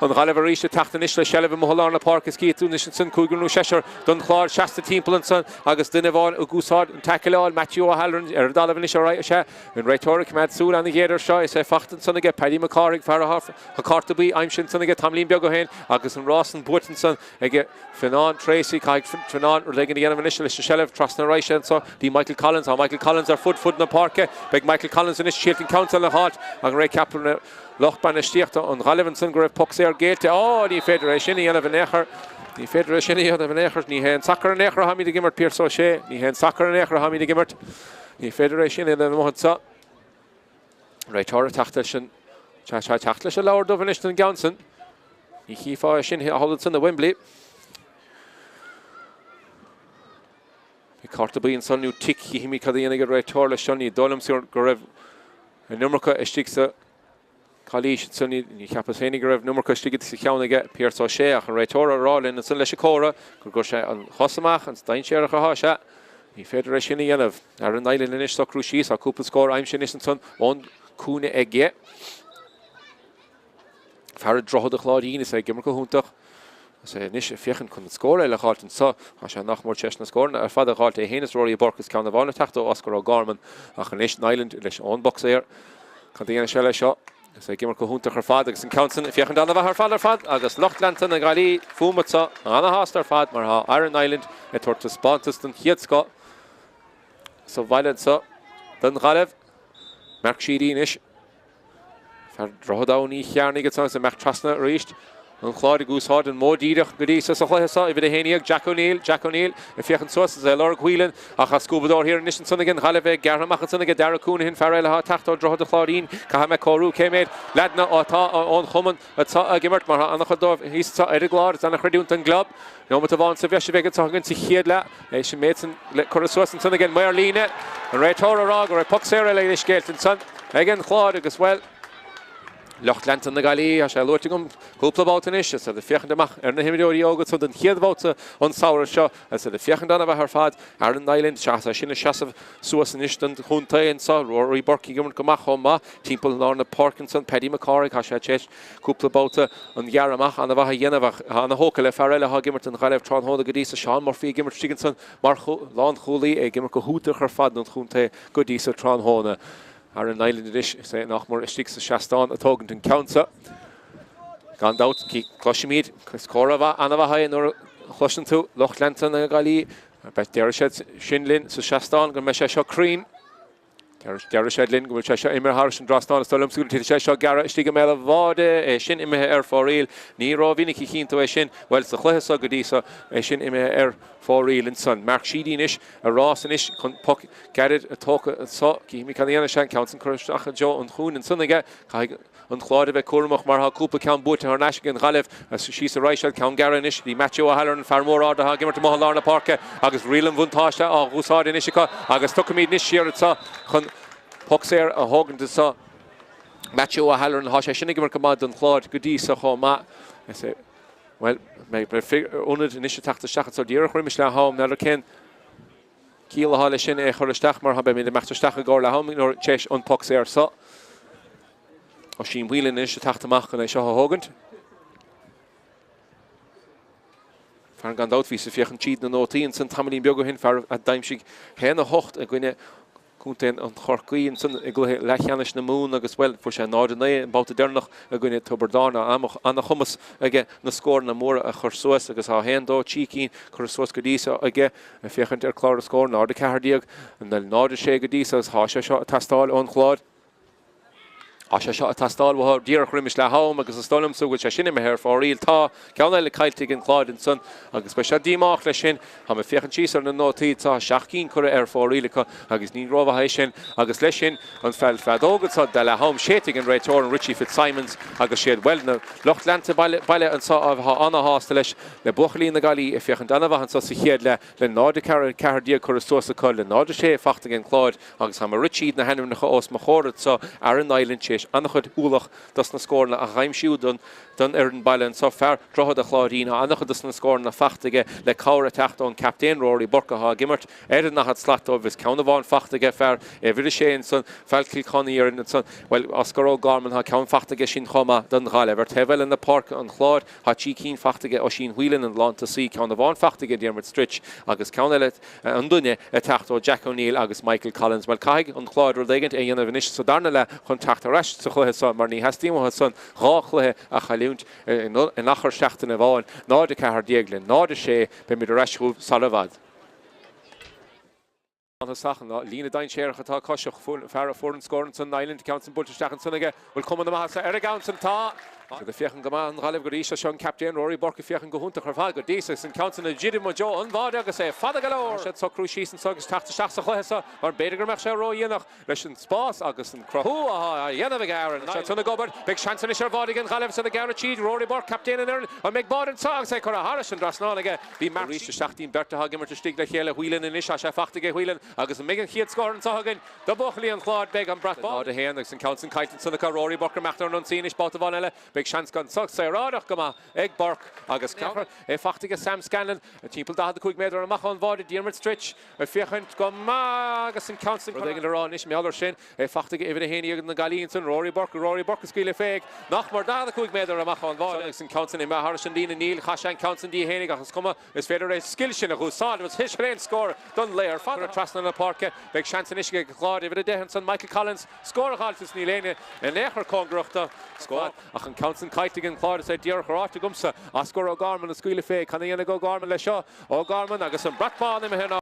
An Ghaillimh arís ag teacht anois le seilbh amuigh i lár na páirce is cífidh tú anois ansan cúigear nó seisear don Chlár seasta timpeall ansan agus duine amháin ag úsáid an taicleáil, Matthew O'Halloran ar an dtalamh anois ar aghaidh. Sea, an réiteoir ag coimeád súil ana-ghéar air seo is é fachta ansan aige Paddy Mac Cárthaigh, fear atá cárta buí aimsithe ansan aige tamaillín beag ó shin agus an rás san buaite ansan aige Fionnán Treacy. Caithfidh Fionnán rud éigin a dhéanamh anois leis an seilbh. Trasna arís anso dtí Michael Collins. Tá Michael Collins ar fud fud na páirce. Beidh Michael Collins anois ag triail an ceann san a dh'fháilt ach an ceapann Lucht bainistíochta an Ghaillimh ansan go raibh poc saor géillte. Á, ní féidir é sin a dhéanamh in aon chor. Ní féidir é sin a dhéanamh in aon chor. Ní hé an sacar in aon chor atáimid ag imirt, Pearse Ó Sé. Ní hé an sacar in aon chor atáimid ag imirt. Ní féidir é sin a dhéanamh amuigh anseo. Réiteoir ag teacht leis an Tá sé ag teacht leis an leabhar dubh anois don gceann san. Ní chífeá é sin thall ansan i Wembley. Bhí cárta buí ansan nó tic, chífimid cad a dhéanfaidh an réiteoir leis seo. Ní dóigh liomsa go raibh an iomarca istigh sa calaois ansan. Ní cheapas féinig go raibh an iomarca istigh sa cheann aige Pearse Ó Sé ach an réiteoir á rá linn ansan leis an comhartha gur gcuir sé an chos amach an dainséarach atá sé. Ní féidir é sin a dhéanamh. Aaron Niland anois socrú síos. Tá cúpla scór aimsithe anois ansan ón cúinne aige. Fear Droichead an Chláirín is é ag imirt go hiontach. Is é anois ag féachaint chun an scór eile a dh'fháilt anso. Tá sé nach mór tar éis na scóranna ar fad a dh'fháilt é féin is Rory Burke is ceann amháin ag teacht ó Oscar O'Gorman ach anois Niland leis ón bpoc saor. Cad a dhéanfaidh sé leis seo? Is é ag imirt go hiontach ar fad agus an ceann san ag féachaint an-mhaith ar fad ar fad agus lucht leanta na Gaillimhe fúm anso ana-shásta ar fad mar tá Aaron Niland ag tabhairt taispeántas den chéad scoth sa bhaile anso don Ghaillimh. Mark Sheedy anois. Fear Droichead Abhann Uí Chearnaigh ansan is ag imeacht trasna arís. An Chláir ag úsáid an modh díreach go dtí so sa chluiche seo. Uimhir 11, Jack O'Neill, Jack O'Neill ag féachaint suas is é ag lorg Whelan ach tá scuabadóir thiar anois ansan ag an Ghaillimh é gearrtha amach ansan aige Darragh Counihan, fear eile atá ag teacht ó Droichead an Chláirín. Caithfidh mé comhairliú cé méad leaideanna atá ón chumann atá ag imirt mar tá an-chuid dóibh thíos anseo ar an gClár. Is an-chreidiúint don gclub. Neomat amháin sa bhreis a bheidh anseo againn sa chéad leath. É sin méid san le curtha suas ansan ag an maor líne. An réiteoir ag rá go raibh poc saor eile anois géillte ansan ag an Chlár agus, bhuel, Lucht leanta na Gaillimhe, tá sé luaite agam cúpla babhta anois, is iad ag féachaint amach ar na himreoirí óga san don chéad bhabhta an samhradh seo, is iad ag féachaint an-mhaith ar fad. Aaron Niland, sea, é sin ag seasamh suas anois don chontae anseo. Rory Burke ag imirt go maith chomh maith timpeall lár na páirce ansan. Paddy McCorrick, tá sé tar éis cúpla babhta an ghearradh amach an-mhaith a dhéanamh ach tá ana-thógtha le fear eile atá ag imirt don Ghaillimh tráthnóna go dtí so, Seán Murphy ag imirt istigh ansan mar lánchúlaí, é ag imirt go hiontach ar fad don chontae go dtí so tráthnóna. Aaron Niland anois, is é nach mór istigh sa seastán ag tógaint an ceann seo. Gan dabht, cloisimid, is comhartha an-mhaith é nuair a chloiseann tú lucht leanta na Gaillimhe, déarfaidh siad sin linn sa seastán go mbeidh sé seo cruinn. Déarfaidh siad linn go bhfuil sé seo imithe thairis an dtrasnán. Is dóigh liomsa go dtitfidh sé seo gearradh istigh i mbéal an bháide, é sin imithe ar fóraoil. Ní rómhinic a chíonn tú é sin, bhuel, sa chluiche seo go dtí seo, é sin imithe ar fóraoil ansan. Mark Sheedy anois ag rás anois chun poc gairid a thógáil anso. Cífimid cad a dhéanfaidh sé. An ceann san curtha isteach i dtreo an chúinne ansan aige. Caithfidh an Clár a bheith cúramach mar tá cúpla ceann buaite thar n-ais ag an Ghaillimh. Síos ar aghaidh siad. Ceann gearr anois. Bhí Matthew O'Halloran, fear mór ard atá ag imirt amuigh i lár na páirce agus riail an bhuntáiste á úsáid anois acu agus tiocfaimid anois siar anso chun poc saor a thógaint anso. Matthew O'Halloran, tá sé sin ag imirt go maith don Chlár go dtí so chomh maith. Is é, bhuel, beidh fir ionaid anois ag teacht isteach anso díreach roimis leath am. N'fheadar cén ciall atá leis sin é a chur isteach mar beimid ag imeacht isteach i gcomhair leath am nuair tar éis an poc saor so. Oisín Whelan anois ag teacht amach chun é seo a thógaint. Fear gan dabht bhíos ag féachaint tríd na nótaí ansan tamaillín beag ó shin, fear a d'aimsigh 1-8 i gcoinne Contae an Chorcaí ansan i gcluiche leathcheannais na Mumhan agus, bhuel, fuair sé 0-9 an babhta deireanach i gcoinne Tiobraid Árann. Tá an-chumas aige na scóranna móra a chur suas agus tá 1, 2, 3 cinn curtha suas go dtí so aige. Ag féachaint ar chlár na scór, 0-14, 0-6 go dtí so agus tá sé seo ag teastáil ón Chlár. Tá sé seo ag teastáil uathu díreach roimis leath am agus is dóigh liomsa go bhfuil sé sin imithe ar fóraoil. Tá ceann eile caillte ag an Chlár ansan agus beidh siad díomách leis sin. Tá mé ag féachaint síos ar na nótaí, tá 7 gcinn curtha ar fóraoil acu agus ní rómhaith é sin agus leis sin an fead feadóg anso de leath am séidte ag an réiteoir an Richie Fitzsimons agus siad, bhuel, na lucht leanta baile anso atá ana-shásta leis, le buachaillí na Gaillimhe ag féachaint ana-mhaith anso sa chéad leath le 0-4, 14 curtha suas acu le 0-6 fachta ag an Chlár. Agus tá mé ag rith tríd na hainmneacha os mo chomhair anso, Aaron Niland tar éis an-chuid ualach dos na scóranna a aimsiú don fhoireann baile anso, fear Droichead a' Chláirín, tá an-chuid dos na scóranna fachta aige le cabhair ag teacht ón captaen Rory Burke atá ag imirt ar an ndaichead slat dóibh is ceann amháin fachta aige fear uimhir a sé ansan, fear Cill Chainnigh ar ansan, bhuel, Oscar O'Gorman, tá ceann fachta aige sin chomh maith don Ghaillimh. Ar taobh eile na páirce an Chláir, tá 3 cinn fachta aige Oisín Whelan an lántosaí, ceann amháin fachta aige Diarmuid Stritch agus ceann eile an duine ag teacht ó Jack O'Neill agus Michael Collins. Bhuel, caithfidh an Clár rud éigint a dhéanamh anois sa darna leath chun teacht ar ais sa chluiche seo mar ní theastaíonn uathu san dhá chluiche a chailliúint in achar seachtaine amháin. 0-14 le 0-6, beimid ar ais chugaibh sara bhfad. Thosach, an líne dainséarach atá acu seo, fear a fuair an scór ansan, Niland, ceann san buailte isteach ansan aige, bhfuil cuma na maitheasa ar an gceann san? Tá! Siad ag féachaint go maith an Ghaillimh go dtí seo, seo an captaen Rory Burke ag féachaint go hiontach ar fad go dtí seo agus an ceann san ag druidim i dtreo an bháide agus é fada go leor. Siad socrú síos anso agus teacht isteach sa chluiche seo mar b'fhéidir go mbeadh sé ródhéanach leis an spás agus an cruthú atá á dhéanamh ag Aaron Niland. Siad san ag obair, beidh seans anois ar bháide ag an Ghaillimh san ag gearradh tríd, Rory Burke, captaen an fhoireann, an mbeidh báide anso agus é curtha thairis an dtrasnán aige. Bhí Mark arís isteach dtí'n beirt atá ag imirt istigh le chéile, Whelan anois, tá sé fachta aige Whelan agus an mbeidh an chéad scór anso againn? Do bhuachaillí an Chláir beidh an brat bán. 0-1 agus an ceann san caillte ansan acu. Rory Burke ag imeacht ar an ionsaí anois babhta amháin eile. Beidh seans anso saoráideach go maith ag Burke agus ceann é fachta aige Sam Scanlon. Timpeall 45 méadar amach ón bháide Diarmuid Stritch ag féachaint go maith agus an ceann san Rud éigin le rá anois mar gheall air sin. É fachta aige uimhir 11 na Gaillimhe ansan Rory Burke. Rory Burke ag scaoileadh féig nach mór 45 méadar amach ón bháide agus an ceann san imithe thairis an líne. Níl, chaith sé an ceann san di fhéinig ach is cuma. Is féidir é scil sin a dh'úsáid agus sin aon scór don lae ar fad. Trasna na páirce, beidh seans anois ag an Chlár uimhir 10 ansan Michael Collins scór a dh'fháilt is níl éinne in aon chor cóngarach do scór ach an ceann san caillte ag an Chlár is é díreach ráite agamsa Oscar O'Gorman ag scaoileadh fé. Cad a dhéanfaidh O'Gorman leis seo? O'Gorman agus an brat bán imithe in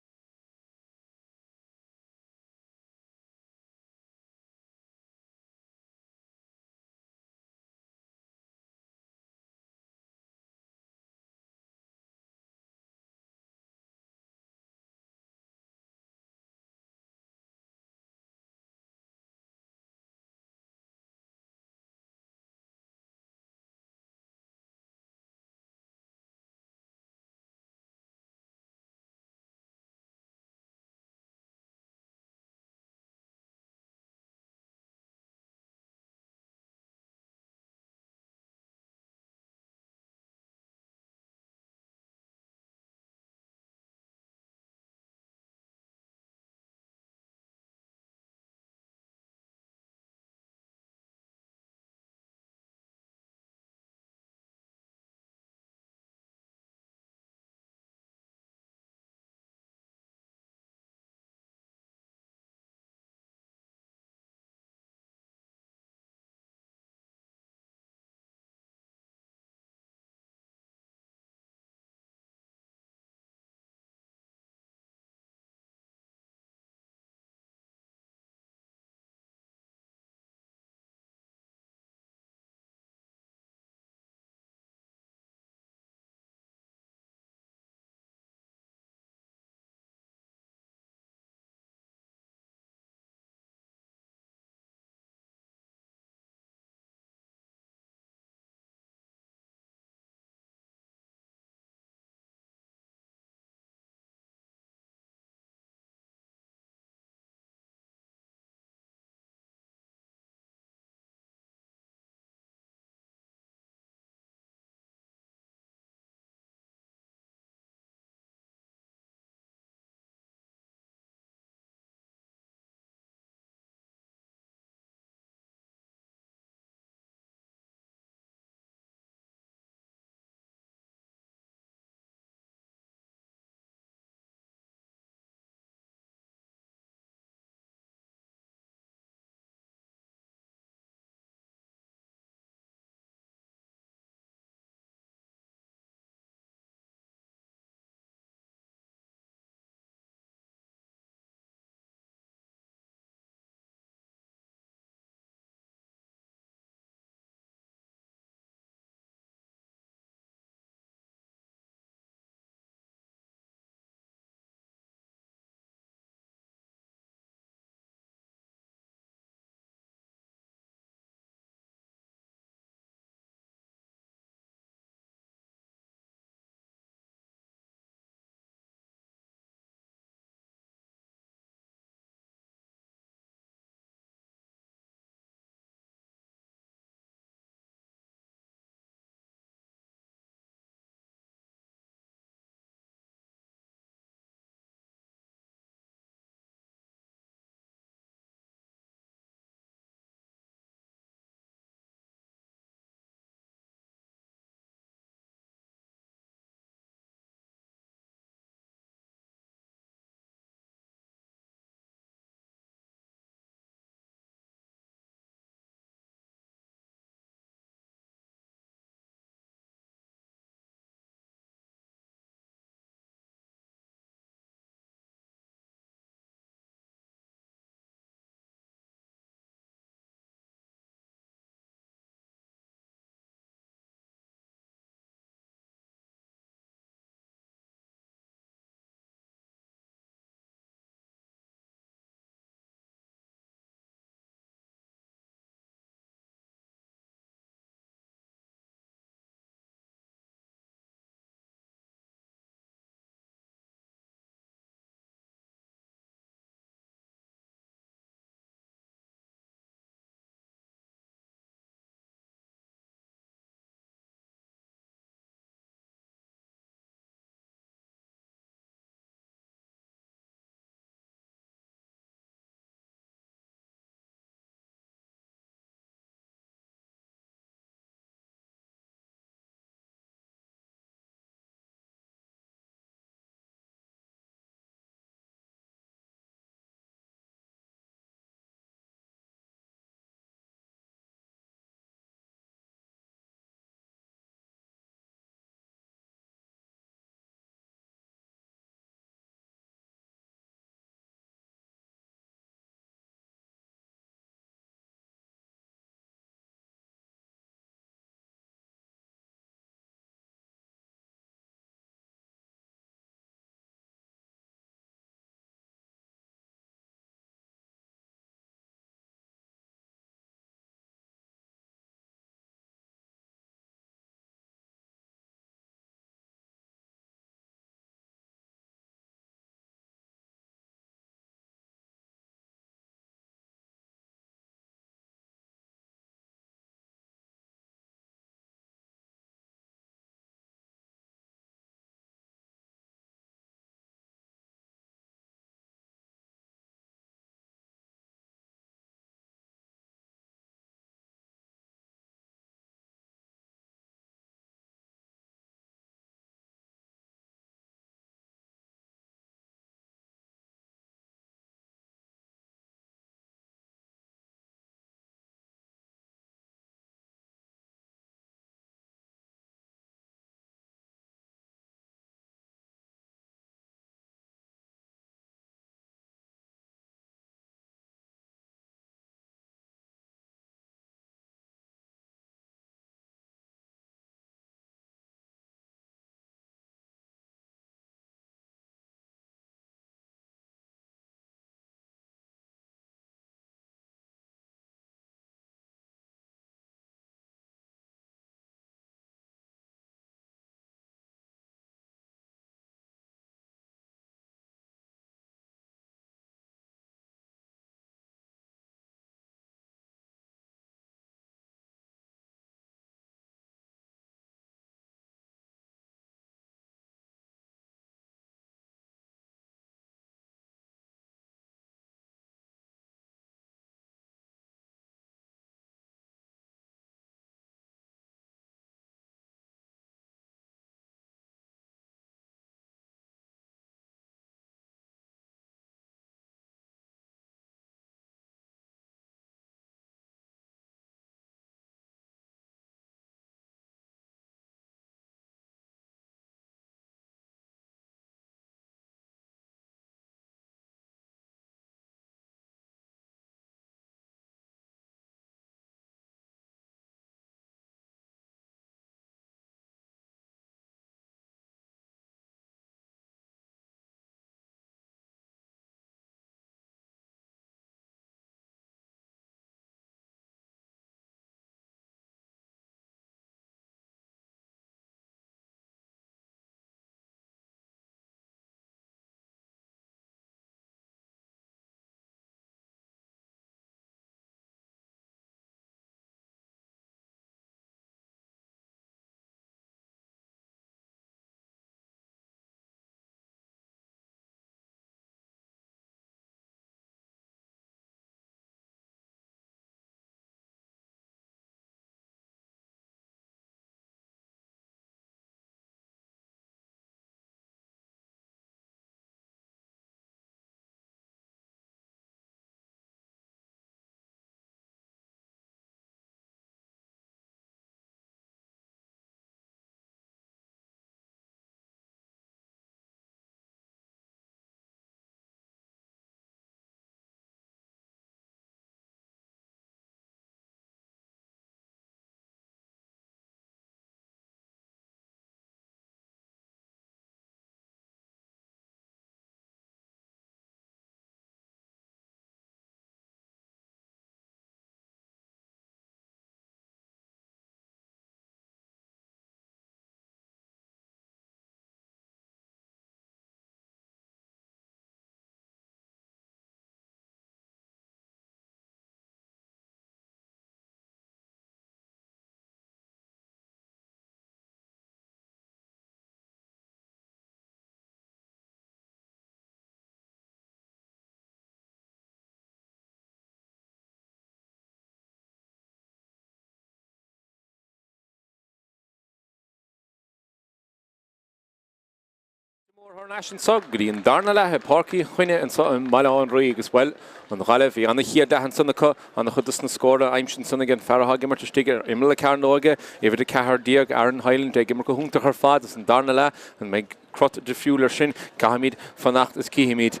Mór thar n-ais anso go dtí an darna leath i bPáirc Uí Choinn anso i mBaile Átha an Rí agus, bhuel, an Ghaillimh, bhí ana-chéad leath ansan acu, ana-chuid dos na scóranna aimsithe ansan ag an fear atá ag imirt istigh ar imeall na cearnóige, uimhir 14, Aaron Hyland, ag imirt go hiontach ar fad is an darna leath, an mbeidh crot difriúil ar sin? Caithfimid fanacht is cífimid.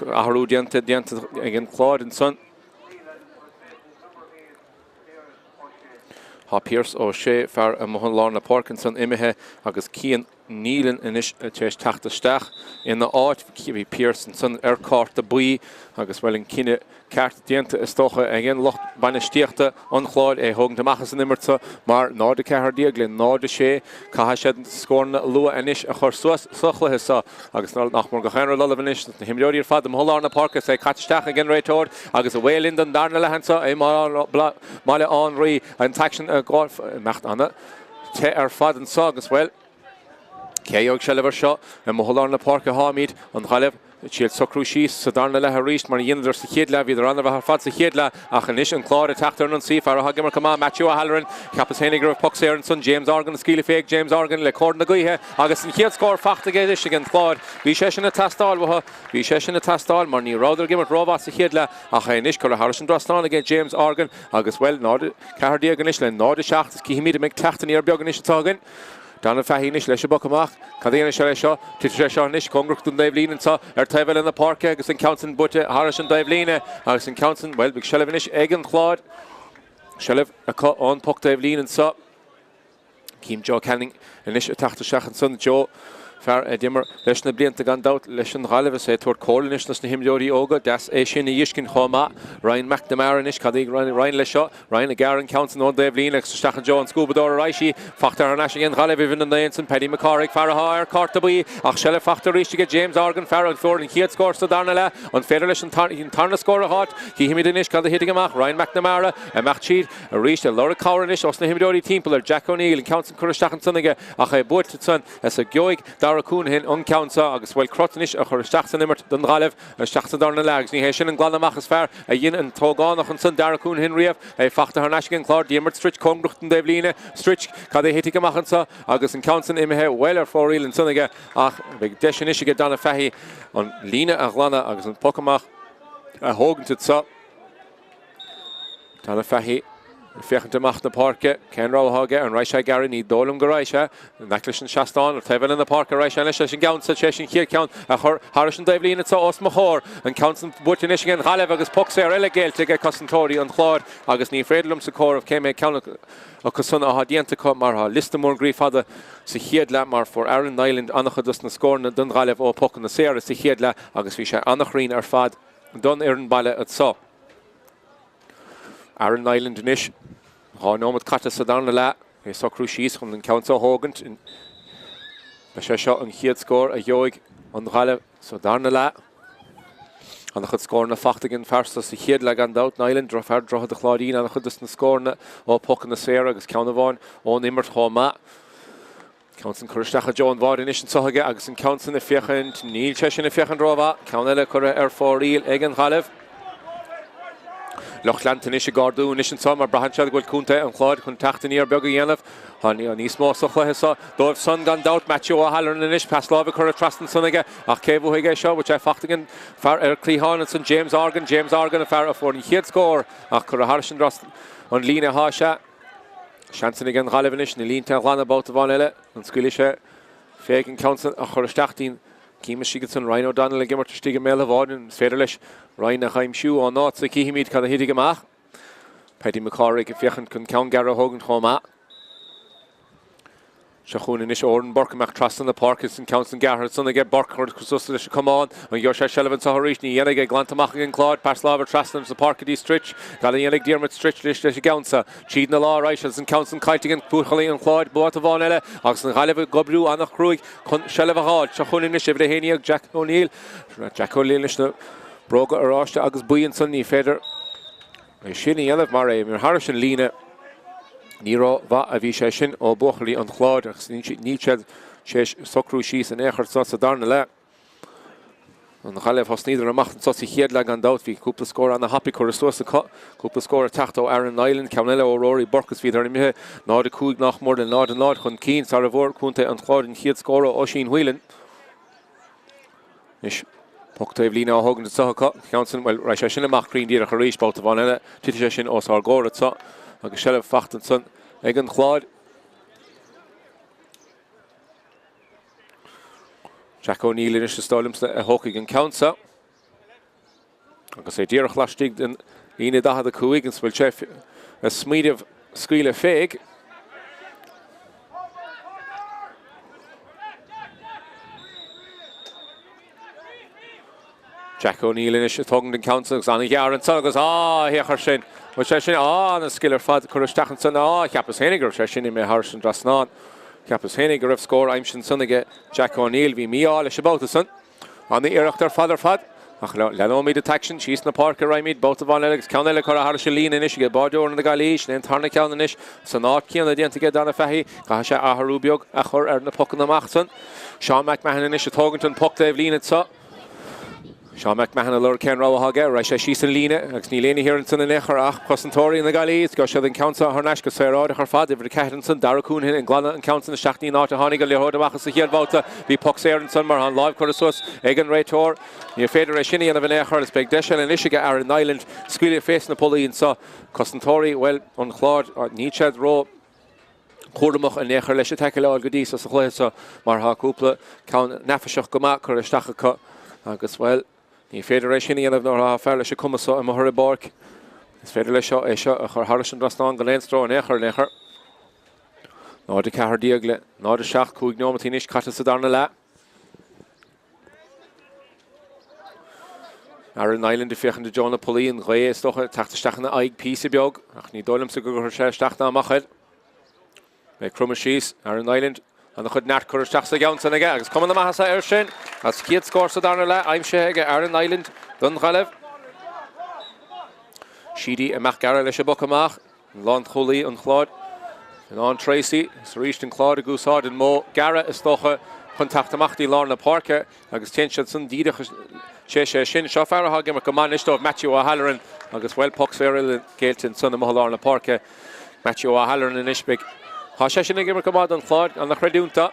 Athrú déanta déanta ag an Chlár ansan. Tá Pearse Ó Sé, fear amuigh i lár na páirce ansan imithe agus Cian Nealon anois tar éis teacht isteach ina áit. Bhí Pearse ansan ar cárta buí agus bhuel an cinneadh ceart déanta is dócha ag an lucht bainistíochta an Chláir é thógaint amach as an imirt seo mar 0-14 le 0-6 caithfidh siad scóranna luath anois a chur suas sa chluiche seo agus nach mór gach aon rud ullamh anois na himreoirí ar fad amuigh i lár na páirce is é caite isteach ag an réiteoir agus away linn don darna leath anseo i mBaile Átha an Rí an t-aicsean ag imeacht ana te ar fad anseo agus bhuel cé a gheobhaidh seilbh ar seo amuigh i lár na páirce atáimid an Ghaillimh Ag triail socrú síos sa darna leath arís mar a dheineadar sa chéad leath. Bhíodar an-mhaith ar fad sa chéad leath ach anois an Clár ag teacht ar an ionsaí. Fear atá ag imirt go maith, Matthew O'Halloran. Cheapas féinig go raibh poc saor ansan. James Horgan an scaoileadh fé ag James Horgan le cóir na gaoithe agus an chéad scór fachta aige anois ag an Chlár. Bhí sé sin ag teastáil uathu. Bhí sé sin ag teastáil mar ní rabhadar ag imirt rómhaith sa chéad leath ach é anois curtha thairis an dtrasnán aige James Horgan agus, bhuel, 0-14 anois le 0-7 is cífimid an mbeidh teacht aniar beag anois atá againn. Donagh Fahey anois leis an bpoc amach. Cad a dhéanfaidh sé leis seo? Titfidh sé seo anois cóngarach don dtaobhlíne anseo ar taobh eile na páirce agus an ceann san buaite thairis an dtaobhlíne agus an ceann san, bhuel, beidh seilbh anois ag an Chlár. Seilbh acu ón poc taobhlíne anseo. Cím Joe Canning anois ag teacht isteach ansan. Joe, fear a d'imir leis na blianta gan dabht leis an Ghaillimh is é ag tabhairt comhairle anois dos na himreoirí óga. Deas é sin a fheiscint chomh maith. Ryan McNamara anois, cad a dhéanfaidh Ryan leis seo? Ryan ag gearradh an ceann san ón dtaobhlíne agus isteach i dtreo an scuabadóir ar aghaidh sí. Fachta thar n-ais ag an Ghaillimh uimhir 9 ansan Paddy McCarthaigh, fear atá ar cárta buí ach seilbh fachta arís aige James Horgan, fear a fuair an chéad scór sa darna leath. An féidir leis an tarna scór a fháilt? Cífimid anois cad a thitfidh amach. Ryan McNamara ag imeacht tríd arís ag lorg cabhair anois os na himreoirí timpeall ar Jack O'Neill. An ceann san curtha isteach ansan aige ach é buailte ansan is gheobhaidh Dara Counihan an ceann seo agus bhuel crot anois a chur isteach san imirt don Ghaillimh. Isteach sa darna leath agus ní hé sin an glanadh amach is fearr a dhein an t-ógánach ansan, Dara Counihan riamh. É fachta thar n-ais ag an Chlár, Diarmuid Stritch cóngarach don dtaobhlíne. Stritch, cad é thitfidh amach anso agus an ceann san imithe bhuel ar fóraoil ansan aige ach beidh deis anois aige Donagh Fahey an líne a ghlanadh agus an poc amach a thógaint anso. Donagh Fahey ag féachaint amach na páirce. Cén rogha atá aige? An raghaidh sé ag gearradh? Ní dóigh liom go raghaidh sé. In aice leis an seastán, ar taobh eile na páirce, raghaidh sé anois leis an gceann seo, tar éis an chéad cheann a chur thairis an dtaobhlíne anseo os mo chomhair. An ceann san buaite anois ag an Ghaillimh agus poc saor eile géillte ag cosantóirí an Chláir agus ní féidir liomsa comhaireamh cé mhéad ceann acu san atá déanta acu mar tá liosta mór groí fada sa chéad leath mar fuair Aaron Niland an-chuid dos na scóranna don Ghaillimh ó phocanna saora sa chéad leath agus bhí sé an-chruinn ar fad don fhoireann baile anseo. Aaron Niland anois. 2 nóiméad caite sa darna leath. É ag socrú síos chun an ceann seo a thógaint. Beidh sé seo an chéad scór a gheobhaidh an Ghaillimh sa darna leath. An-chuid scóranna fachta ag an fear seo sa chéad leath gan dabht. Niland, fear Droichead an Chláirín, an-chuid dos na scóranna ó phocanna saora agus ceann amháin ón imirt chomh maith. Ceann san curtha isteach i dtreo an bháide anois anseo aige agus an ceann san ag féachaint, níl sé sin ag féachaint rómhaith. Ceann eile curtha ar fóraoil ag an Ghaillimh. Lucht leanta anois ag ardú anois anseo mar braitheann siad go bhfuil contae an Chláir chun teacht aniar beag a dhéanamh. Tá níos mó sa chluiche seo dóibh san gan dabht. Matthew O'Halloran anois, pas láimhe curtha trasna ansan aige ach cé bhuafaidh é seo? Bhfuil sé fachta ag an fear ar cliathán ansan, James Horgan. James Horgan an fear a fuair an chéad scór ach curtha thairis an líne atá sé. Seans ag an Ghaillimh anois na línte a ghlanadh babhta amháin eile. An scaoilfidh sé féig an ceann san a chur isteach dtí'n Cím istigh ansan Ryan O'Donnell ag imirt istigh i mbéal an bháid. An féidir leis Ryan a aimsiú ón áit so? Cífimid cad a thitfidh amach. Paddy McCorrick ag féachaint chun ceann gearr a thógaint chomh maith. Seo chugainn anois Odhrán Burke amach trasna na páirce is an ceann san gearrtha ansan aige Burke curtha suas leis an camán. An gheobhaidh sé seilbh anseo arís? Ní dhéanfaidh é. Glanta amach ag an Clár. Pas láimhe trasna na páirce go dtí Stritch. Cad a dhéanfaidh Diarmuid Stritch leis an gceann seo? Tríd na lámha arís agus an ceann san caillte ag an buachaillí an Chláir. Babhta amháin eile agus an Ghaillimh ag oibriú an-chruaidh chun seilbh a fháil. Seo chugainn anois uimhir 11 Jack O'Neill. Jack O'Neill leis na bróga oráiste agus buí ansan. Ní féidir é sin a dhéanamh mar é imithe thairis an líne. Ní ró-mhaith a bhí sé sin ó buachaillí an Chláir agus níl siad tar éis socrú síos in aon chor sa darna leath. An Ghaillimh, thosnaíodar amach anseo sa chéad leath gan dabht. Bhí cúpla scór ana-thapaidh curtha suas acu. Cúpla scór ag teacht ó Aaron Niland, ceann eile ó Rory Burke agus bhíodar imithe 0-5 nach mór le 0-0 chun cinn sara bhfuair contae an Chláir an chéad scór ó Oisín Whelan. Anois, poc taobh líne á thógaint anseo acu. Ceann san, bhuel, raghaidh sé sin amach cruinn díreach arís, babhta amháin eile. Titfidh sé sin os ár gcomhair anseo agus seilbh fachta ansan ag an Chlár. Jack O'Neill anois is dóigh liomsa a thógfaidh an ceann seo. Agus é díreach laistigh den líne 45, an bhfuil sé ag smaoineamh scaoileadh fé? Jack O'Neill anois ag tógaint an ceann san agus an-ghearr ansan agus á, féach air sin! Bhfuil sé sin, á, ana-scil ar fad curtha isteach ansan, á, cheapas féinig go raibh sé sin imithe thairis an dtrasnán. Cheapas féinig go raibh scór aimsithe ansan aige Jack O'Neill. Bhí mí-ádh leis an babhta san. Ana-iarracht ar fad ar fad. Ach leanóimid an t-aicsean síos na páirce raghaimid babhta amháin eile agus ceann eile curtha thairis an líne anois ag báideoir na Gaillimhe. Sin é an tarna ceann anois san áit céanna déanta aige Dara Fahy. Caithfidh sé athrú beag a chur ar na pocanna amach san. Seán McMahon anois ag tógaint an poc taobh líne anseo. Seán McMahon ag lorg cén rogha atá aige. Raghaidh sé síos an líne agus níl éinne thiar ansan in aon chor ach cosantóirí na Gaillimhe. Is gheobhaidh siad an ceann seo thar n-ais go saoráideach ar fad. Uimhir 4 ansan, Dara Counihan ag glanadh an ceann san isteach dtí'n áit a tháinig an liathróid amach as sa chéad bhabhta. Bhí poc saor ansan mar tá an láimh curtha suas ag an réiteoir. Níor féidir é sin a dhéanamh in aon chor agus beidh deis eile anois ag Aaron Niland scaoileadh fés na pollaí anso. Cosantóirí, bhuel, an Chláir, níl siad ró. chúramach in aon chor leis an taicleáil go dtí so sa chluiche seo mar tá cúpla ceann neafaiseach go maith curtha isteach acu agus, bhuel, ní féidir é sin a dhéanamh nuair atá fear leis an cumas so amuigh ar an bpáirc. Is féidir leis seo é seo a chur thairis an dtrasnán gan aon stró in aon chor in aon chor. 0-14 le 0-7, 5 neomataí anois caite sa darna leath. Aaron Niland ag féachaint i dtreo na pollaí, an ghaoth is dócha ag teacht isteach ina aghaidh píosa beag, ach ní dóigh liomsa go gcuirfidh sé isteach ná amach air. É ag cromadh síos, Aaron Niland, ana-chuid neart curtha isteach sa gceann san aige agus cuma na maitheasa air sin. An chéad scór sa darna leath aimsithe aige Aaron Niland don Ghaillimh. Sheedy amach gearradh leis an bpoc amach. Lánchúlaí an Chláir, Fionán Treacy, is arís an Clár ag úsáid an modh gearradh is dócha chun teacht amach dtí lár na páirce agus téann siad san díreach tréis é sin. Seo fear atá ag imirt go maith anois dóibh, Matthew O'Halloran agus bhuel poc saor eile géillte ansan amuigh i lár na páirce. Matthew O'Halloran anois beidh tá sé sin ag imirt go maith don Chlár, ana-chreidiúint dó.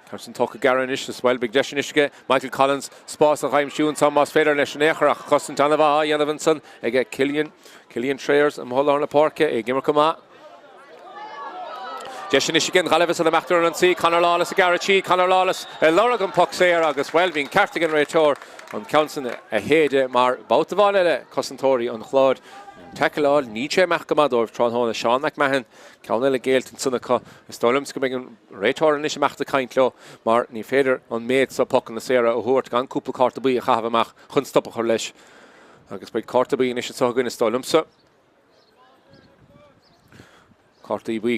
Ceann sin tógtha gearr anois is bhuel beidh deis anois aige Michael Collins spás a dh'aimsiú ansan más féidir leis in aon chor ach cosaint an-mhaith á dhéanamh ansan aige Cillian. Cillian Trayers amuigh i lár na páirce, é ag imirt go maith. Deis anois ag an Ghaillimh is iad ag imeacht ar an ionsaí, Conor Lawless ag gearradh tríd, Conor Lawless ag lorg an poc saor agus, bhuel, bhí an ceart ag an réiteoir an ceann san a shéideadh mar babhta amháin eile cosantóirí an Chláir. An taicleáil, níl sé ag imeacht go maith dóibh tráthnóna. Seán McMahon, ceann eile géillte ansan acu. Is dóigh liomsa go mbeidh an réiteoir anois ag imeacht ag caint leo mar ní féidir an méid so pocanna saora a thabhairt gan cúpla cárta buí a chaitheamh amach chun stop a chur leis. Agus beidh cárta buí anois anseo againn, is dóigh liomsa. Cártaí buí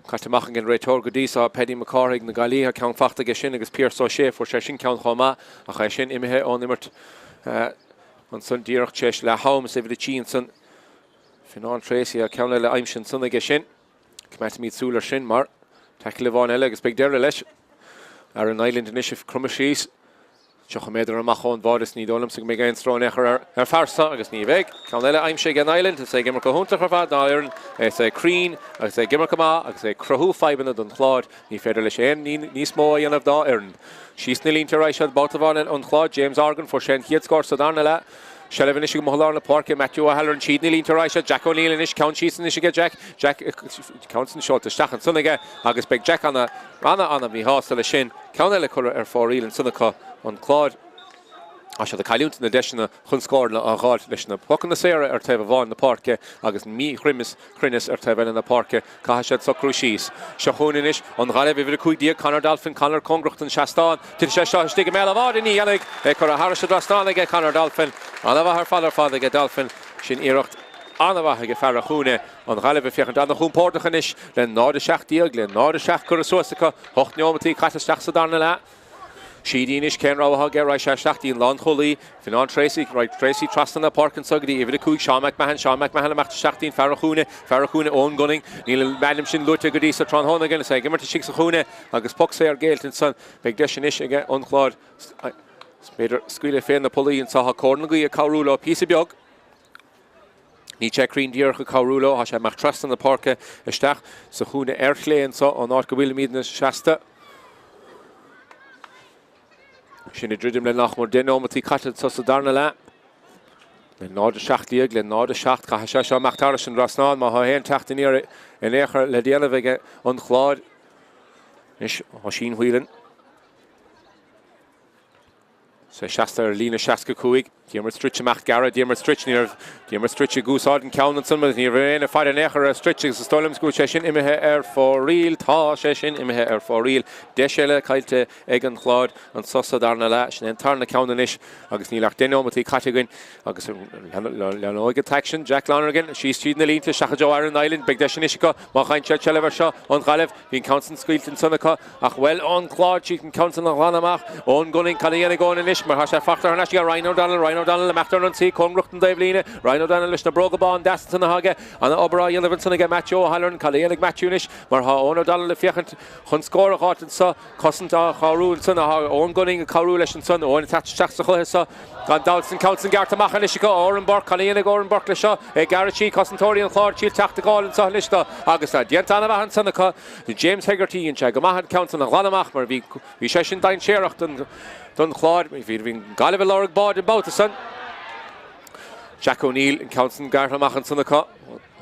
caite amach ag an réiteoir go dtí seo, Paddy Mac Cárthaigh na Gaillimhe, ceann fachta aige sin agus Pearse Ó Sé, fuair sé sin ceann chomh maith ach é sin imithe ón imirt ansan díreach tar éis leath am. Is uimhir 3 ansan, Fionán Treacy, ceann eile aimsithe ansan aige sin. Coimeádfaimid súil air sin mar tackle amháin eile agus beidh deireadh leis. Aaron Niland anois ag cromadh síos. 30 méadar amach ón bháide is ní dóigh liomsa go mbeidh aon stró in aon chor ar an bhfear seo agus ní bheidh. Ceann eile aimsithe aige Niland is é ag imirt go hiontach ar fad dá fhoireann. Is é cruinn agus é ag imirt go maith agus é ag cruthú fadhbanna don Chlár. Ní féidir leis aon ní níos mó a dhéanamh dá fhoireann. Síos na línte ar aghaidh siad babhta amháin an Chláir. James Horgan fuair sé an chéad scór sa darna leath. Seilbh anois amuigh i lár na páirce, Matthew O'Halloran tríd na línte ar aghaidh siad, Jack O'Neill anois, ceann síos anois aige Jack, Jack, ceann sin seolta isteach ansan aige agus beidh Jack ana, ana, ana mhíshásta leis sin. Ceann eile curtha ar fóraoil ansan acu, an Clár. Tá siad ag cailliúint na deiseanna chun scóranna a dh'fháilt leis na pocanna saora ar taobh amháin na páirce agus míchruinneas chruinneas ar taobh eile na páirce. Caithfidh siad socrú síos. Seo chugainn anois an Ghaillimh, uimhir 15, Conor Dolphin, Conor cóngarach don seastán. Titfidh sé seo istigh i mbéal an bháide, ní dhéanfaidh. É curtha thairis an dtrasnán aige Conor Dolphin. An-mhaith ar fad ar fad aige Dolphin. Sin iarracht an-mhaith aige fear an chúinne. An Ghaillimh ag féachaint an-chompordach anois le 0-17 le 0-7 curtha suas acu. 8 neomataí caite isteach sa darna leath. Sheedy anois, cén rogha atá aige? Raghaidh sé isteach dtí'n lánchúlaí, Fionán Treacy. Raghaidh Treacy trasna na páirce anso go dtí uimhir 5, Seán McMahon. Seán McMahon amach isteach dtí'n fear an chúinne. Fear an chúinne, Eoin Gunning. Níl an ainm sin luaite go dtí so tráthnóna againn. Is é ag imirt istigh sa chúinne agus poc saor géillte ansan. Beidh deis anois aige an Chlár, b'fhéidir, scaoileadh fé na pollaí anso. Tá cóir na gaoithe ag cabhrú leo píosa beag. Níl sé cruinn díreach ag cabhrú leo. Tá sé amach trasna na páirce isteach sa chúinne ar chlé anso, an áit go bhfuilimidne seasta. Sin ag druidim le nach mór 10 nóimeataí caite anso sa darna leath. Le 0-17 le 0-7 caithfidh sé seo imeacht thairis an dtrasnán má thá aon teacht aniar in aon chor le déanamh ag an Chlár. Anois Oisín Whelan. Is é seasta ar líne 65. Diarmuid Stritch amach gearradh Diarmuid Stritch. Ní raibh Diarmuid Stritch ag úsáid an ceann ansan mar ní raibh aon faire in aon chor ar Stritch agus is dóigh liom go bhfuil sé sin imithe ar fóraoil. Tá sé sin imithe ar fóraoil. Deis eile caillte ag an Chlár anso sa darna leath. Sin é an tarna ceann anois agus níl ach 10 nóimeataí caite againn agus leanóidh an t-aicsean. Jack Lonergan síos tríd na línte isteach i dtreo Aaron Niland. Beidh deis anois acu má fhaigheann siad seilbh air seo ón Ghaillimh. Bhí an ceann san scaoilte ansan acu ach, bhuel, an Clár tríd an ceann san a ghlanadh amach. Eoin Gunning, cad a dhéanfaidh Eoin anois mar tá sé fachta thar n-ais aige Ryan O'Donnell, Ryan O'Donnell ag imeacht ar an ionsaí, cóngarach don dtaobhlíne. Ryan O'Donnell leis na bróga bán deas ansan atá aige. Ana-obair á dhéanamh ansan aige Matthew O'Halloran. Cad a dhéanfaidh Matthew anois mar tá Eoin O'Donnell ag féachaint chun scór a dh'fháilt anso. Cosaint á chabhrú ansan, tá Eoin Gunning ag cabhrú leis ansan. Eoin ag teacht isteach sa chluiche so. Gan dabht an ceann san gearrtha amach anois acu. Odhrán Burke, cad a dhéanfaidh Odhrán Burke leis seo? É ag gearradh tríd cosantóirí an Chláir, triail teacht ag gabháil anso anois do agus tá déanta an-mhaith ansan acu. James Hegarty, dhein sé go maith an ceann san a ghlanadh amach mar bhí bhí sé sin dainséarach don don Chlár. Bhí bhí Gaillimh ag lorg báid an babhta san. Jack O'Neill, an ceann san gearrtha amach ansan acu.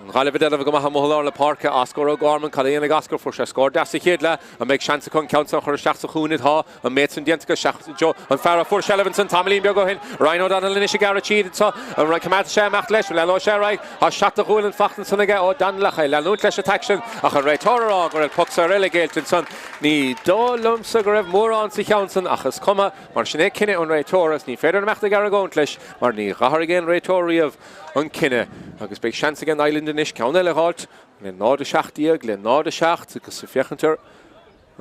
An Ghaillimh ag déanamh go maith amuigh i lár na páirce. Oscar O'Gorman, cad a dhéanfaidh Oscar? Fuair sé scór deas sa chéad leath. An mbeidh seans acu an ceann seo a chur isteach sa chúinne? Tá an méid san déanta acu. Isteach Joe, an fear a fuair seilbh ansan tamaillín beag ó shin. Ryan O'Donnell anois ag gearradh tríd anso. An coimeádfaidh sé ag imeacht leis? Leanóidh sé ar aghaidh. Tá seat de ghualainn fachta ansan aige O'Donnell ach é leanúint leis an t-aicsean. Ach an réiteoir a rá go raibh poc saor eile géillte ansan. Ní dóigh liomsa go raibh mórán sa cheann san ach is cuma mar sin é cinneadh an réiteora is ní féidir imeacht ag argóint leis mar ní dh'athraigh aon réiteoir riamh. an cinneadh agus beidh seans ag Niland anois ceann eile a dh'fháilt le 0-17 le 0-7 agus ag féachaint ar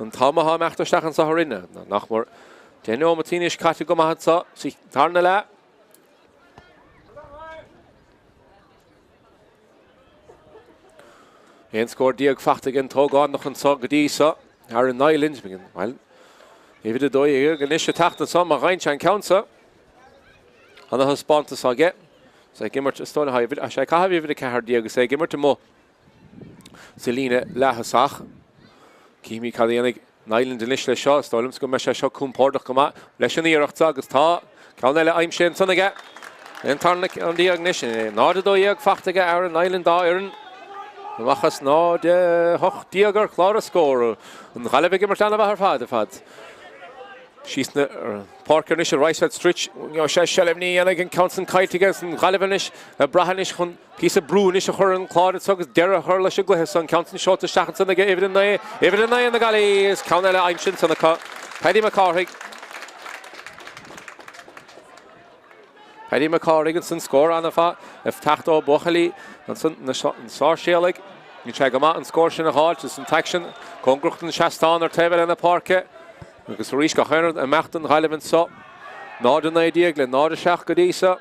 an t-am atá ag imeacht isteach anso orainn nach mór 10 neomataí anois caite go maith anso sa tarna leath. Aon scór déag fachta ag an t-ógánach anso go dtí so, Aaron Niland, bhuel, uimhir 12 anois ag teacht anso má fhaigheann sé an ceann so. Ana-thaispeántas aige. Is é ag imirt is dóigh le tá sé ag caitheamh uimhir 14 agus é ag imirt amuigh sa líne leath-thosach. Cífimid cad a dhéanfaidh Niland anois leis seo. Is dóigh liomsa go mbeidh sé seo compordach go maith leis an iarracht seo agus tá ceann eile aimsithe ansan aige. An tarna ceann déag anois. 0-12 fachta aige Aaron Niland dá fhoireann. Amach as 0-18 ar chlár na scór. An Ghaillimh ag imirt an-mhaith ar fad ar fad. Síos na páirce anois ar Richard Stritch. Gheobhaidh sé seilbh ní dhéanfaidh an ceann san caillte aige an Ghaillimh anois ag brath anois chun píosa brú anois a chur ar an Chlár anso agus deireadh a chur leis an gcluiche san. Ceann san seolta isteach ansan aige uimhir 9, uimhir 9 na Gaillimhe is ceann eile aimsithe ansan acu. Paddy Mac Cárthaigh. Paddy Mac Cárthaigh ansan scór an-mhaith ag teacht ó bhuachaillí ansan na Sáirséalaigh. Bhí sé go maith an scór sin a dh'fháilt is an t-aicsean cóngarach don seastán ar taobh eile na páirce. Agus arís gach aon rud ag imeacht don Ghaillimh anso. 0-19 le 0-7 go dtí so.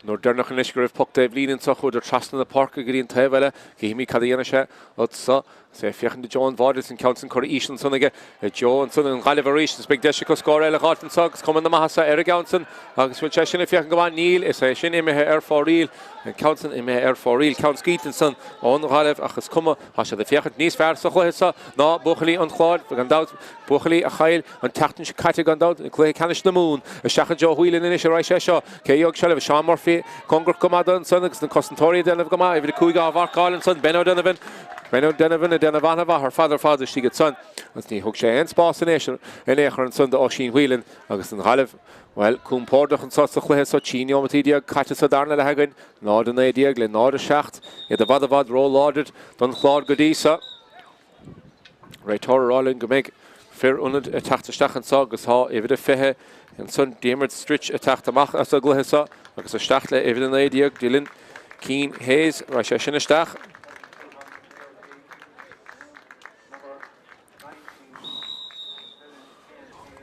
An uair deireanach anois go raibh poc taobh líne anso chuadar trasna na páirce go dtí an taobh eile. Cífimid cad a dhéanfaidh sé anso. Is é ag féachaint do Joe an bháide is an ceann san curtha íseal ansan aige. Joe ansan an Ghaillimh arís is beidh deis acu scór eile a dh'fháilt anso agus cuma na maitheasa ar an gceann san agus bhfuil sé sin ag féachaint go maith? Níl, is é sin imithe ar fóraoil. An ceann san imithe ar fóraoil. Ceann scaoilte ansan ón Ghaillimh ach is cuma, tá siad ag féachaint níos fearr sa chluiche seo ná buachaillí an Chláir gan dabht. Buachaillí a chaill an tseachtain seo caite gan dabht i gcluiche ceannais na Mumhan. Isteach i dtreo Whelan anois a raghaidh sé seo. Cé a gheobhaidh seilbh? Seán Murphy cóngarach go maith dó ansan agus na cosantóirí ag déanamh go maith. Uimhir 5 á mharcáil ansan, Ben O'Donovan. Ben O'Donovan ag déanamh an-mhaith ar fad ar fad istigh ansan agus ní thug sé aon spás in aon chor ansan d'Oisín Whelan agus an Ghaillimh, bhuel, compordach anso sa chluiche so. 13 neomataí caite sa darna leath againn. 0-19 le 0-7. Iad i bhfad i bhfad ró-láidir don Chlár go dtí so. Réiteoir ag rá linn go mbeidh fir ionaid ag teacht isteach anso agus tá uimhir a 20 ansan, Diarmuid Stritch ag teacht amach as an gcluiche so agus isteach le uimhir a 19, Dylan Keane Hayes. Raghaidh sé sin isteach.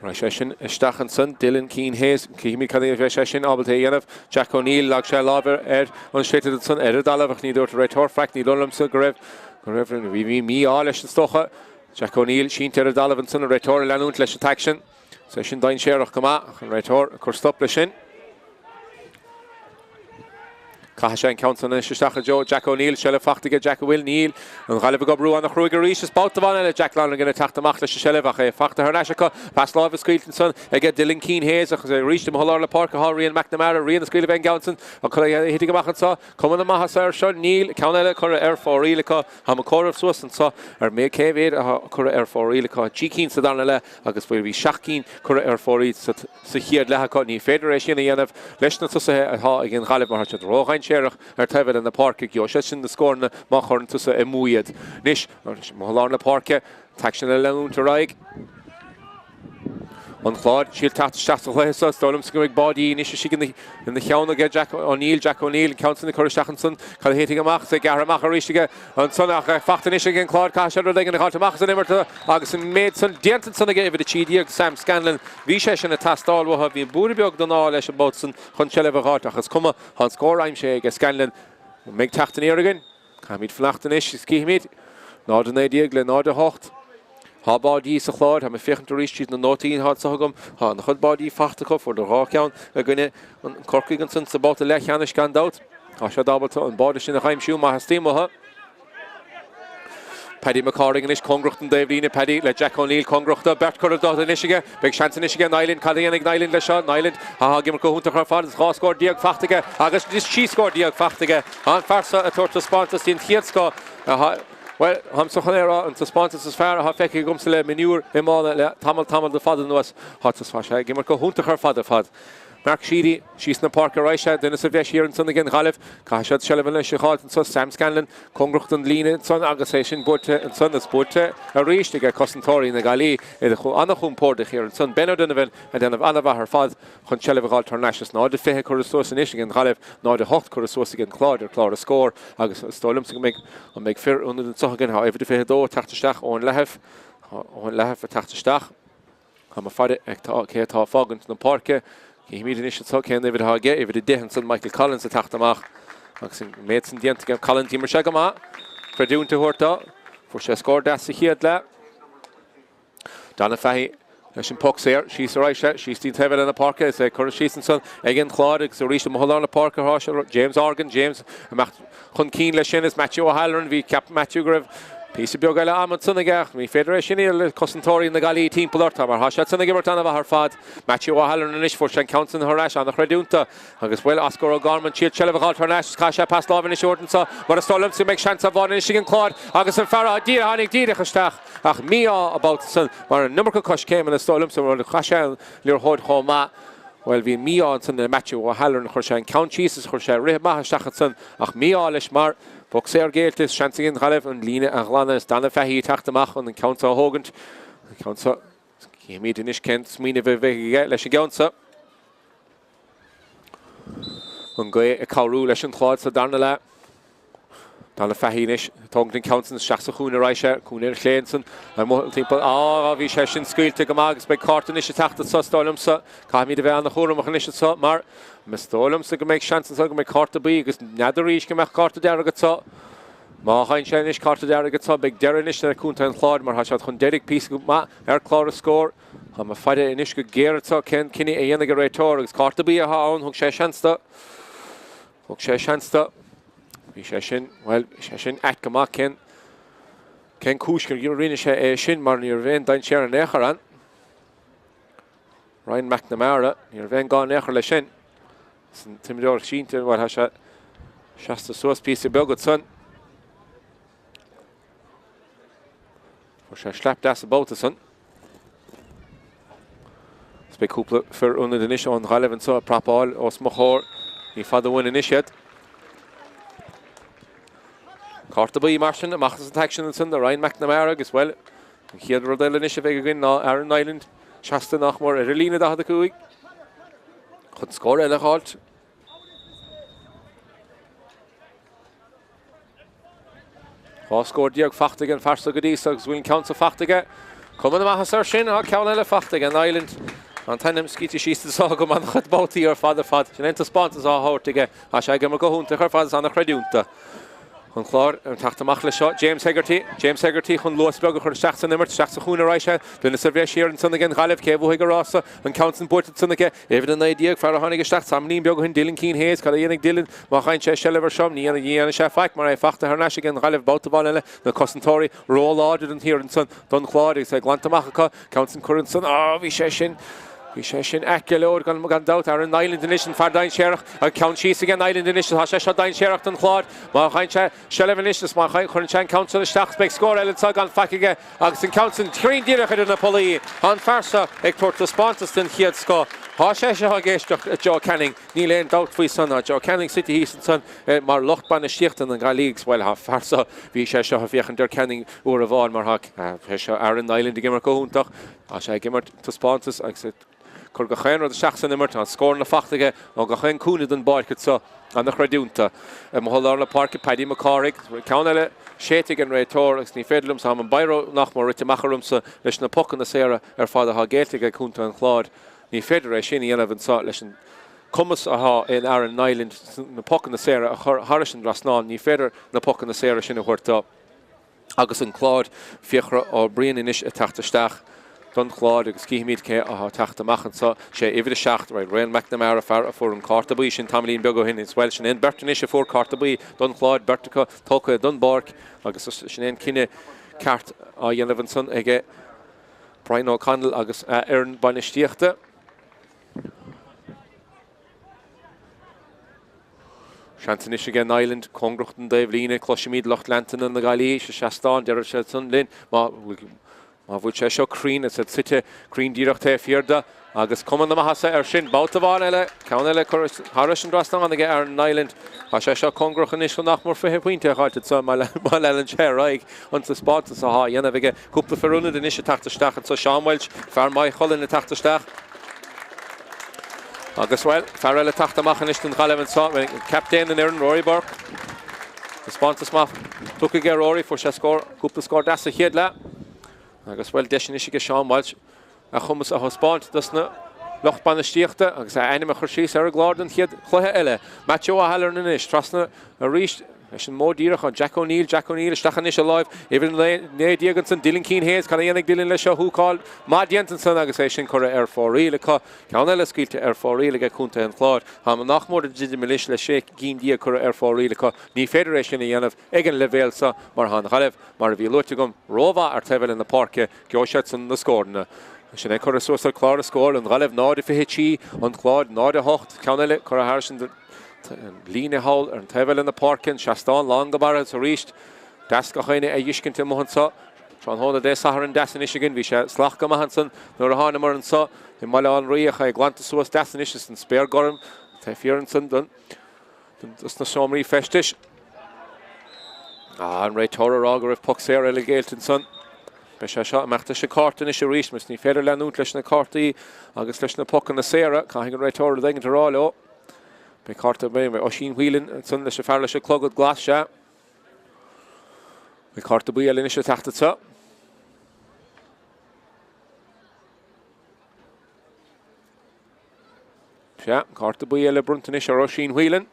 Raghaidh sé sin isteach ansan, Dylan Keane Hayes. Cífimid cad é a bheidh sé sin ábalta a dhéanamh. Jack O'Neill, leag sé lámh ar an sliotar ansan ar an dtalamh ach ní dúirt an réiteoir faic. Ní dóigh liomsa go raibh, go raibh, bhí mí-ádh leis is dócha. Jack O'Neill sínte ar an dtalamh ansan, an réiteoir ag leanúint leis an t-aicsean. Is é sin dainséarach go maith ach an réiteoir ag cur stop leis sin. Caithfidh sé an ceann san anois isteach i dtreo Jack O'Neill. Seilbh fachta aige Jack an bhfuil? Níl. An Ghaillimh ag oibriú ana-chruaidh arís. Is babhta amháin eile Jack Lonergan ag teacht amach leis an seilbh ach é fachta thar n-ais acu. Pas láimhe scaoilte ansan aige Dylan Keane Hayes ach arís amuigh i lár na páirce atá Rian McNamara. Rian ag scaoileadh an gceann san. An cad é a thitfidh amach anso? Cuma na maitheasa air seo? Níl. Ceann eile curtha ar fóraoil acu. Táim ag comhaireamh suas anso ar mé cé mhéad atá curtha ar fóraoil acu. Trí cinn sa darna leath agus bhí seacht gcinn curtha ar fóraoil sa sa chéad leath acu. Ní féidir é sin a dhéanamh leis na tosaithe atá ag an Ghaillimh mar tá siad ródhainséarach ar taobh eile na páirce. Gheobhaidh siad sin na scóranna má chuireann tusa amú iad. Anois, amuigh i lár na páirce, an t-aicsean ag leanúint ar aghaidh. An Clár, triail teacht isteach sa chluiche seo. Is dóigh liomsa go mbeidh báidí anois istigh ina cheann aige Jack O'Neill. Jack O'Neill, an ceann sin ag cur isteach ansan. Cad a thitfidh amach? Is é gearrtha amach arís aige ansan ach fachta anois ag an Clár. Caithfidh sé rud éigin a dh'fháilt amach as an imirt agus an méid san déanta ansan aige uimhir 13, Sam Scanlon. Bhí sé sin ag teastáil uathu. Bhí an bualadh beag den ádh leis an mbabhta san chun seilbh a dh'fháilt ach is cuma, tá an scór aimsithe aige Scanlon. An mbeidh teacht aniar againn? Caithfimid fanacht anois is cífimid. 0-19 le 0-8. Tá báidí sa Chlár. Tá mé ag féachaint arís tríd na nótaí atá anseo agam. Tá an-chuid báidí fachta acu. Fuaireadar dhá cheann i gcoinne an Corcaigh ansan sa babhta leathcheannais gan dabht. Tá siad ábalta an báide sin a dh'aimsiú má theastaíonn uathu. Paddy McCorrigan anois cóngarach don dtaobhlíne. Paddy le Jack O'Neill cóngarach do. Beirt curtha dó anois aige. Beidh seans anois aige Niland. Cad a dhéanfaidh Niland leis seo? Niland atá ag imirt go hiontach ar fad. Is 12 scór fachta aige agus 13 scór fachta aige. An fear seo ag tabhairt taispeántas den chéad scoth. Bhuel, táimse chun é a rá, an taispeántas is fearr atá feicthe agamsa le mionúr iomána le tamall tamall de fada anuas. Tá sé ag imirt go hiontach ar fad ar fad. Mark Sheedy, síos na páirce ar aghaidh, duine sa bhreis thiar ansan ag an Ghaillimh. Caithfidh siad seilbh anois a dh'fháilt anso. Sam Scanlon cóngarach don líne ansan agus é sin buailte ansan is buailte arís ag cosantóirí na Gaillimhe. Iad an-chompordach thiar ansan. Ben O'Donovan ag déanamh an-mhaith ar fad chun seilbh a dh'fháilt thar n-ais. Is 0-20 curtha suas anois ag an Ghaillimh, 0-8 curtha suas ag an Clár ar chlár na scór agus is dóigh liomsa go mbeidh an mbeidh fir ionaid anso againn. Tá uimhir a 22 ag teacht isteach, Eoin Lahiff. Eoin Lahiff ag teacht isteach. Tá mé ag faire cé atá ag fágaint na páirce. Cífimid anois anseo cén uimhir atá aige. Uimhir 10 ansan, Michael Collins ag teacht amach agus an méid san déanta aige. Collins, d'imir sé go maith. Creidiúint a thabhairt dó. Fuair sé scór deas sa chéad leath. Donagh Fahey leis an poc saor. Síos ar aghaidh sé, síos dtí an taobh eile na páirce. Is é curtha síos ansan ag an Chlár agus arís amuigh i lár na páirce atá sé. James Horgan, James amach chun cinn leis sin is Matthew O'Halloran. Bhí cheap Matthew go raibh píosa beag eile ama ansan aige ach ní féidir é sin a le cosantóirí na Gaillimhe timpeall ort mar tá siad san ag imirt an-mhaith ar fad. Matthew O'Halloran anois fuair sé an ceann san thar ais an-chreidiúnta agus bhuel Oscar O'Gorman siad seilbh a dh'fháilt thar n-ais is caithfidh sé pas láimhe anois a thabhairt anso mar is dóigh liomsa go mbeidh seans ar bháide anois ag an Chlár agus an fear a tháinig díreach isteach ach mí-ádh an babhta san mar an iomarca coiscéimeanna is dóigh liomsa mar chaith sé an liathróid chomh maith. Bhuel, bhí mí-ádh ansan le Matthew O'Halloran, chuir sé an ceann síos is chuir sé rith maith isteach ansan ach mí-ádh leis mar poc saor géillte is seans ag an Ghaillimh an líne a ghlanadh is Donagh Fahey ag teacht amach chun an ceann seo a thógaint. An ceann seo, cífimid anois cén smaoineamh a bheidh aige leis an gceann seo. An ghaoth ag cabhrú leis an Chlár sa darna leath. Donagh Fahey anois ag tógaint an ceann san isteach sa chúinne ar aghaidh sé, cúinne ar chlé ansan, amuigh timpeall. Á, bhí sé sin scaoilte go maith agus beidh cárta anois ag teacht anso is dóigh liomsa. Caithfimid a bheith an-chúramach anois anso mar is dóigh liomsa go mbeidh seans anso go mbeidh cárta buí agus n'fheadar arís go mbeadh cárta dearg anso. Má fhaigheann sé anois cárta dearg anso beidh deireadh anois le Contae an Chláir mar tá siad chun deiridh píosa maith ar chlár an scóir. Tá mé ag faire anois go géar anso cén cinneadh a dhéanfaidh an réiteoir agus cárta buí atá ann, thug sé seans do. Thug sé seans do. Bhí sé sin, bhuel, bhí sé sin ait go maith. Cén, cén cúis gur rinne sé é sin mar ní raibh aon dainséar in aon chor ann. Ryan McNamara, ní raibh aon gá in aon chor leis sin. Is an t-imreoir sínte, bhuel, tá sé seasta suas píosa beag ansan. Fuair sé slap deas an babhta san. Is beidh cúpla fir ionaid anois ón Ghaillimh anseo ag prapáil os mo chomhair. Ní fada uainn anois iad. Cárta buí mar sin amach as an t-aicsean ansan do Ryan McNamara agus, bhuel, an chéad rud eile anois a bheidh againn ná Aaron Niland seasta nach mór ar an líne 45 chun scór eile a dh'fháilt. 12 scór fachta ag an fear so go dtí so agus bhfuil an ceann so fachta aige. Cuma na maitheasa air sin, tá ceann eile fachta ag Niland. An t-ainm scríte síos anseo agam an-chuid babhtaí ar fad ar fad. Sin é an taispeántas á thabhairt aige. Tá sé ag imirt go hiontach ar fad is an-chreidiúnta. An Clár ag teacht amach leis seo. James Hegarty, James Hegarty chun luas beag a chur isteach san imirt, isteach sa chúinne ar aghaidh sé. Duine sa bhreis thiar ansan ag an Ghaillimh, cé a bhuafaidh an rása? An ceann san buaite ansan aige. Uimhir 19, fear a tháinig isteach tamaillín beag ó shin, Dylan Keane Hayes. Cad a dhéanfaidh Dylan má fhaigheann sé seilbh ar seo? Ní dhéanfaidh sé faic mar é fachta thar n-ais ag an Ghaillimh babhta amháin eile. Na cosantóirí ró-láidir an thiar ansan don Chlár agus é glanta amach acu. Ceann san curtha ansan. Á, bhí sé sin. Bhí sé sin ait go leor gan dabht. Aaron Niland anois, an fear dainséarach, an ceann síos aige Niland anois, tá sé seo dainséarach don Chlár. Má fhaigheann sé seilbh anois is má chuireann sé an ceann sin isteach beidh scór eile anseo gan faic aige agus an ceann sin cruinn díreach idir na pollaí. Tá an fear seo ag tabhairt taispeántas den chéad scoth. Tá sé seo ag éisteacht le Joe Canning, níl aon dabht faoi san. Tá Joe Canning suite thíos ansan mar lucht bainistíochta na Gaillimhe agus bhuel, tá an fear seo, bhí sé seo ag féachaint ar Canning uair amháin mar tá sé seo Aaron Niland ag imirt go hiontach. Tá sé ag imirt taispeántas agus ag cur gach aon rud isteach san imirt. Tá scóranna fachta aige ó gach aon cúinne den bpáirc anseo. Ana-chreidiúnta. Amuigh i lár na páirce, Paddy Mac Cárthaigh. Ceann eile séidte ag an réiteoir agus ní féidir liomsa, tá an biro nach mór rite amach ormsa leis na pocanna saora ar fad atá géillte ag Contae an Chláir. Ní féidir é sin a dhéanamh anseo leis an cumas atá in Aaron Niland na pocanna saora a chur thairis an dtrasnán. Ní féidir na pocanna saora sin a thabhairt dó. Agus an Clár, Fiachra Ó Briain anois ag teacht isteach don Chlár agus cífimid cé atá ag teacht amach anseo. Sé uimhir 7, right, Ryan McNamara, fear a fuair an cárta buí sin tamaillín beag ó shin. Is bhuel, sin é an beirt anois a fuair cárta buí don Chlár, beirt acu tógtha don bpáirc agus sin é an cinneadh ceart á dhéanamh ansan aige Brian O'Connell agus a fhoireann bainistíochta. Seans anois aige Niland, cóngarach don dtaobhlíne. Cloisimid lucht leanta na Gaillimhe sa seastán, deir siad san linn má bhfuil sé seo cruinn, is iad suite cruinn díreach taobh thiar de agus cuma na maitheasa air sin. Babhta amháin eile, ceann eile curtha thairis an dtrasnán aige Aaron Niland. Tá sé seo cóngarach anois chun nach mór 20 pointe a dh'fháilt anseo má leanann sé ar aghaidh an taispeántas atá á dhéanamh aige. Cúpla fir ionaid anois ag teacht isteach anseo. Seán Walsh, fear Maigh Cuilinn ag teacht isteach. Agus, bhuel, fear eile ag teacht amach anois don Ghaillimh anseo, captaen an fhoireann, Rory Burke. Taispeántas maith tugtha aige Rory, fuair sé scór, cúpla scór deas sa chéad leath. Agus, bhuel, deis anois aige Seán Walsh a chumas a thaispeáint dos na lucht bainistíochta agus a ainm a chur síos ar an gclár don chéad chluiche eile. Matthew O'Halloran anois, trasna arís leis an modh díreach ó Jack O'Neill, Jack O'Neill isteach anois i láimh uimhir 19 ansan, Dylan Keane Hayes, cad a dhéanfaidh Dylan leis seo, húcáil maith déanta ansan agus é sin curtha ar fóraoil acu. Ceann eile scaoilte ar fóraoil aige Contae an Chláir. Tá nach mór ag druidim anois le 16 gcinn curtha ar fóraoil acu. Ní féidir é sin a dhéanamh ag an leibhéal seo mar tá an Ghaillimh, mar a bhí luaite agam, rómhaith ar taobh eile na páirce. Gheobhaidh siadsan na scóranna. Sin é curtha suas ar chlár na scór, an Ghaillimh 0-23, an Clár 0-8, ceann eile curtha thairis an líne thall ar an taobh eile na páirce, an seastán lán go barra arís. Deas gach éinne a fheiscint amuigh anseo. Tráthnóna Dé Sathairn deas anois againn. Bhí sé salach go maith ansan nuair a thánamar anseo i mBaile Átha an Rí ach é glanta suas deas anois is an spéir gorm taobh thiar ansan den Dos na seomraí feistis. Ah, an réiteoir ag rá go raibh poc saor eile géillte ansan. Beidh sé seo imeacht leis an cárta anois arís, mas ní féidir leanúint leis na cártaí agus leis na pocanna saora. Caithfidh an réiteoir rud éigin a rá leo. Beidh cárta beidh Oisín Whelan ansan leis an fear leis an clogad glas, sea. Beidh cárta buí eile anois ag teacht anseo. Sea, cárta buí eile bronnta anois ar Oisín Whelan.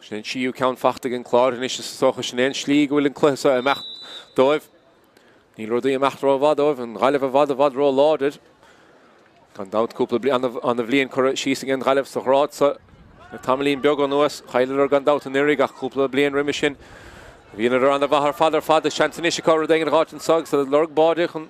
Sin an tríú ceann fachta ag an Clár anois is dócha sin é an slí go bhfuil an cluiche seo ag imeacht dóibh. Níl rudaí ag imeacht rómhaith dóibh, an Ghaillimh i bhfad i bhfad ró-láidir. Gan dabht cúpla ana-bhliain curtha síos ag an Ghaillimh sa ghrád seo le tamaillín beag anuas. Chailleadar gan dabht anuraidh ach cúpla bliain roimhe sin bhíodar ana-mhaith ar fad ar fad. Seans anois acu rud éigin a dh'fháilt anseo agus iad ag lorg báide chun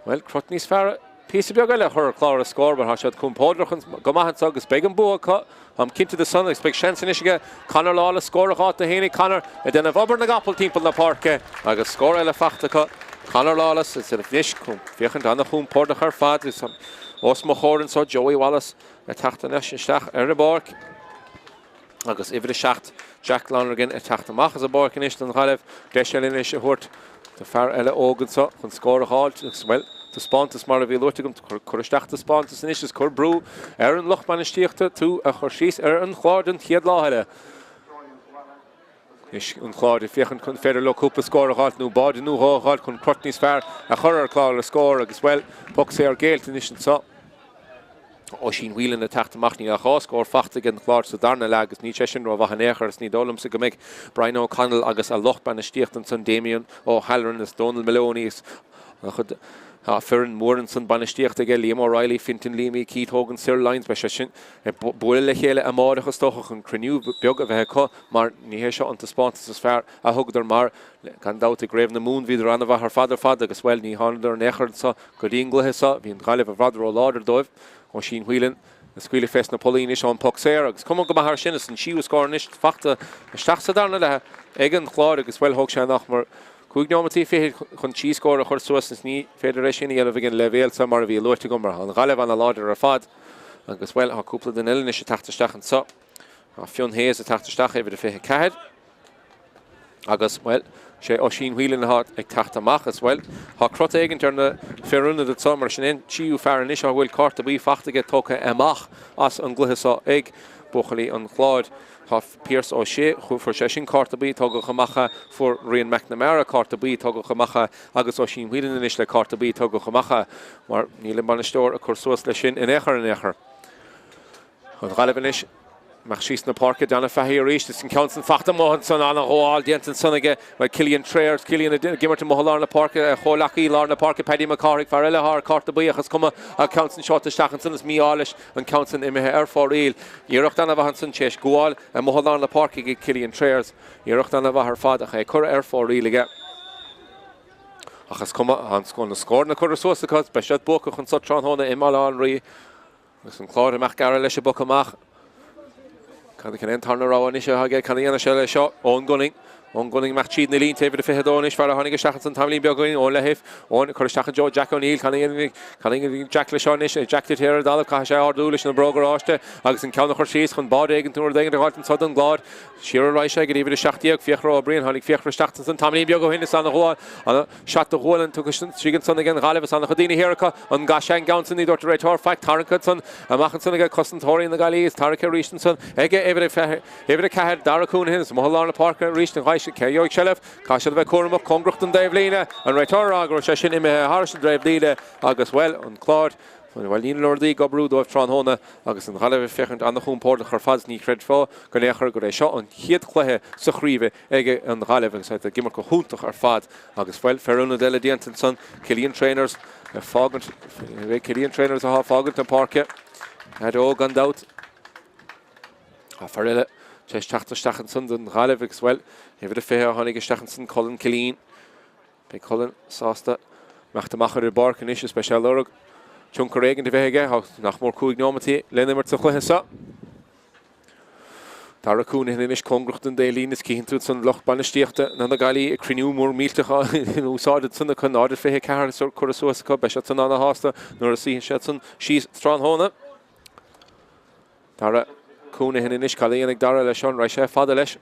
Bhuel, crot níos fearr, píosa beag eile a chur ar chlár an scóir mar tá siad compordach go maith anseo agus beidh an bua acu, táim cinnte de san, agus beidh seans anois aige Conor Lawless scór a dh'fháilt dó fhéinig, Conor ag déanamh obair na gcapall timpeall na páirce agus scór eile fachta acu. Conor Lawless is anois féachaint an-chompordach ar fad is os mo chomhair anseo Joey Wallace ag teacht anois isteach ar an bpáirc. Agus uimhir 7, Jack Lonergan ag teacht amach as an bpáirc anois don Ghaillimh. Deis eile anois a thabhairt do fear eile óg anseo chun scór a dh'fháilt agus, bhuel, taispeántas mar a bhí luaite agam, cuir isteach taispeántas anois is cuir brú ar an lucht bainistíochta tú a chur síos ar an chlár don chéad lá eile. Anois an Clár ag féachaint an féidir leo cúpla scór a dh'fháilt nó báide nó dhó a dh'fháilt chun crot níos fearr a chur ar chlár na scór agus, bhuel, poc saor géillte anois anseo. Oisín Whelan ag teacht amach, níl ach 2 scór faighte ag an Chlár sa darna leath agus níl sé sin rómhaith in aon chor is ní dóigh liomsa go mbeidh Brian O'Connell agus a lucht bainistíochta ansan, Damien O'Halloran is Donal Moloney is an-chuid foireann mhór ansan bainistíochta aige, Liam O'Reilly, Fintan Leamy, Keith Hogan, Cyril Lyons, beidh siad sin ag bualadh le chéile amáireach is dócha chun cruinniú beag a bheith acu mar ní hé seo an taispeántas is fearr a thugadar mar gan dabht i gCraobh na Mumhan bhíodar an-mhaith ar fad ar fad agus bhuel ní thánadar in aon chor anso Go dtí an gcluiche seo, bhí an Ghaillimh i bhfad ró-láidir dóibh. Oisín Whelan ag scaoileadh fés na pollaí anois ón bpoc saor agus cuma go maith air sin is an tríú scór anois fachta isteach sa darna leath ag an Chlár agus, bhuel, thóg sé nach mór cúig neomataí fichid chun trí scór a chur suas is ní féidir é sin a dhéanamh ag an leibhéal seo mar a bhí luaite agam mar tá an Ghaillimh ana-láidir ar fad agus, bhuel, tá cúpla duine eile anois ag teacht isteach anseo. Tá Fionn Hayes ag teacht isteach, uimhir a 24. Agus, bhuel, sé Oisín Whelan atá ag teacht amach is, bhuel, tá crot éigint ar na fir ionaid anso mar sin é an tríú fear anois a bhfuil cárta buí fachta aige tógtha amach as an gcluiche seo ag buachaillí an Chláir. Tá Pearse Ó Sé, fuair sé sin cárta buí, tógadh amach é, fuair Rian McNamara cárta buí, tógadh amach é agus Oisín Whelan anois le cárta buí, tógadh amach é mar níl an bainisteoir ag cur suas leis sin in aon chor in aon chor. An Ghaillimh anois. Amach síos na páirce, Donagh Fahy arís. Is an ceann san fachta amuigh ansan. An-ghabháil déanta ansan aige bhuel Cillian Trayers. Cillian ag imirt amuigh i lár na páirce. A chomhleacaí i lár na páirce Paddy Mac Cárthaigh. Fear eile atá ar cárta buí ach is cuma an ceann san seolta isteach ansan is mí-ádh leis an ceann san imithe ar fóraoil. Iarracht an-mhaith ansan tar éis gabháil amuigh i lár na páirce ag Cillian Trayers. Iarracht an-mhaith ar fad ach é curtha ar fóraoil aige. Ach is cuma, tá na scóranna curtha suas acu. Beidh siad buacach anso tráthnóna i mBaile Átha an Rí. Agus an Clár ag imeacht gearradh leis an bpoc amach. Cad é an tarna rogha anois atá aige? Cad a dhéanfaidh sé leis seo? Eoin Gunning. Eoin Gunning amach tríd na línte, uimhir a 22 anois, fear a tháinig isteach ansan tamaillín beag ó shin. Eoin le hIf. Eoin ag cur isteach i dtreo Jack O'Neill. Cad a dhéanfaidh Cad a dhéanfaidh Jack leis seo anois? Jack tite ar an dtalamh. Caithfidh sé ardú leis na bróga oráiste agus an ceann a chur síos chun bád éigin nó rud éigin a dh'fháilt anso don gClár. Siar ar aghaidh sé go dtí uimhir a 17, Fiachra Ó Briain. Tháinig Fiachra isteach ansan tamaillín beag ó shin. Is ana-ghabháil. Ana. Seat de ghualainn tugtha istigh ansan ag an Ghaillimh is an-chuid daoine thiar acu. An gcaithfidh sé an gceann san? Ní dúirt an réiteoir faic. Tarraingthe ansan amach ansan ag cosantóirí na Gaillimhe is tarraingthe arís ansan aige uimhir a 4, Dara Counihan is amuigh i lár na páirce arís an ghaoth. Cé a gheobhaidh seilbh? Caithfidh siad a bheith cúramach cóngarach don dtaobhlíne. An réiteoir ag rá go raibh sé sin imithe thairis an dtaobhlíne agus, bhuel, an Clár. Bhuel, níl na rudaí ag oibriú dóibh tráthnóna agus an Ghaillimh ag féachaint an-chompordach ar fad. Ní chreidfeá go in aon chor gur é seo an chéad chluiche sa chraobh ag an Ghaillimh agus iad ag imirt go hiontach ar fad agus, bhuel, fear ionaid eile déanta ansan, Cillian Trainers ag fágaint, Cillian Trainers atá ag fágaint na páirce, leaid óg gan dabht. Tá fear eile tar éis teacht isteach ansan don Ghaillimh agus, bhuel, uimhir a 20 a tháinig isteach ansan, Colin Killeen. Beidh Colin sásta imeacht amach ar an bpáirc anois is beidh sé ag lorg tionchar éigin a bheith aige. Tá nach mór 5 neomataí le n-imirt sa chluiche seo. Dara Counihan anois cóngarach don dtaobhlíne is cífeann tú ansan lucht bainistíochta na na Gaillimhe ag cruinniú mór millteach in úsáid ansan acu 0-24 curtha suas acu. Beidh siad san ana-shásta nuair a suífidh siad san síos tráthnóna. Dara Counihan anois, cad a dhéanfaidh Dara leis seo? An raghaidh sé fada leis?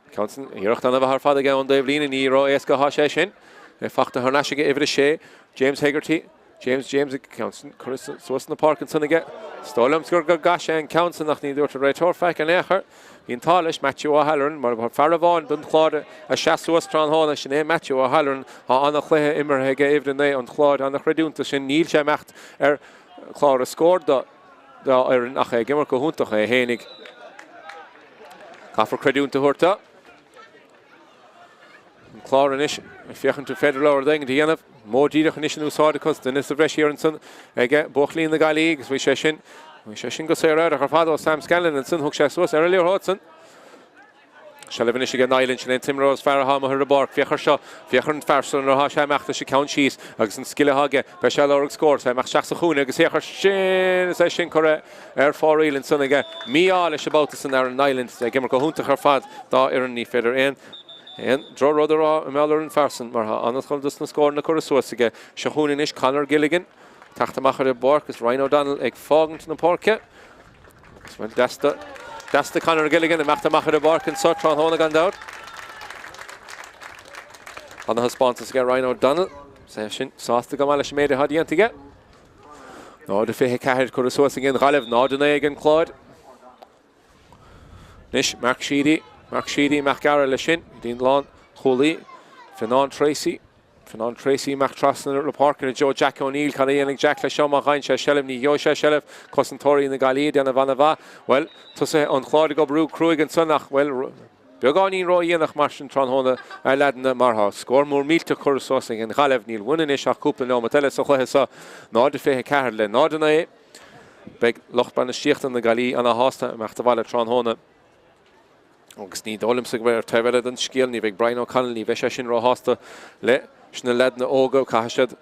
Ceann san, iarracht ana-mhaith ar fad aige ón dtaobhlíne, ní ró-éasca atá sé sin. É fachta thar n-ais aige uimhir a sé, James Hegarty. James, James, ceann san curtha suas na páirce ansan aige. Is dóigh liom gur gcaith sé an ceann san ach ní dúirt an réiteoir faic in aon chor. Bhí an t-ádh leis Matthew O'Halloran mar fear amháin don Chlár a sheas suas tráthnóna, sin é Matthew O'Halloran. Tá ana-chluiche imeartha aige uimhir a 9 an Chláir, ana-chreidiúint sin. Níl sé imeacht ar chlár a scór dá fhoireann ach é ag imirt go hiontach é fhéinig. Caithfear creidiúint a thabhairt dó. An Clár anois ag féachaint an féidir leo rud éigin a dhéanamh. Modh díreach anois in úsáid acu. Duine sa bhreis thiar ansan aige buachaillí na Gaillimhe agus bhí sé sin bhí sé sin go saor ar fad ó Sam Scanlon ansan. Thug sé suas ar an liathróid san. Seilbh anois ag Niland, sin é an t-imreoir is fearr atá amuigh ar an bpáirc. Féach air seo, féach ar an fear seo nuair atá sé ag imeacht leis an ceann síos agus an scil atá aige. Beidh sé ag lorg scór, is é ag imeacht isteach sa chúinne agus féach air sin, is é sin curtha ar fóraoil ansan aige. Mí-ádh leis an babhta san Aaron Niland, ag imirt go hiontach ar fad dá fhoireann. Ní féidir aon aon droch-rud a rá i ngeall ar an fear san mar tá an-chuid dos na scóranna curtha suas aige. Seo chugainn anois Conor Gilligan ag teacht amach ar an bpáirc agus Ryan O'Donnell ag fágaint na páirce. Agus bhuel, deas do, deas do Conor Gilligan imeacht amach ar an bpáirc anso tráthnóna gan dabht. Ana-thaispeántas aige Ryan O'Donnell. Is é sin sásta go maith leis an méid atá déanta aige. 0-24 curtha suas ag an Ghaillimh, 0-9 ag an Clár. Anois Mark Sheedy, Mark Sheedy amach gearradh leis sin, dtí an lánchúlaí, Fionnán Tracy. Fionán Treacy amach trasna na páirce i dtreo Jack O'Neill. Cad a dhéanfaidh Jack leis seo má fhaigheann sé seilbh? Ní gheobhaidh sé seilbh. Cosantóirí na Gaillimhe ag déanamh an-mhaith. Bhuel, tosaithe an Chláir ag oibriú cruaidh ansan ach, bhuel, beagáinín ródhéanach mar sin tráthnóna a leaideanna mar tá scór mór millteach curtha suas ag an Ghaillimh. Níl uainn anois ach cúpla neomat eile sa chluiche seo. 0-24 le 0-9. Beidh lucht bainistíochta na Gaillimhe ana-shásta imeacht abhaile tráthnóna. Agus ní dóigh liomsa go mbeidh ar taobh eile den scéal, ní bheidh Brian O'Connell, ní bheidh sé sin róshásta leis na leaideanna óga. Caithfidh siad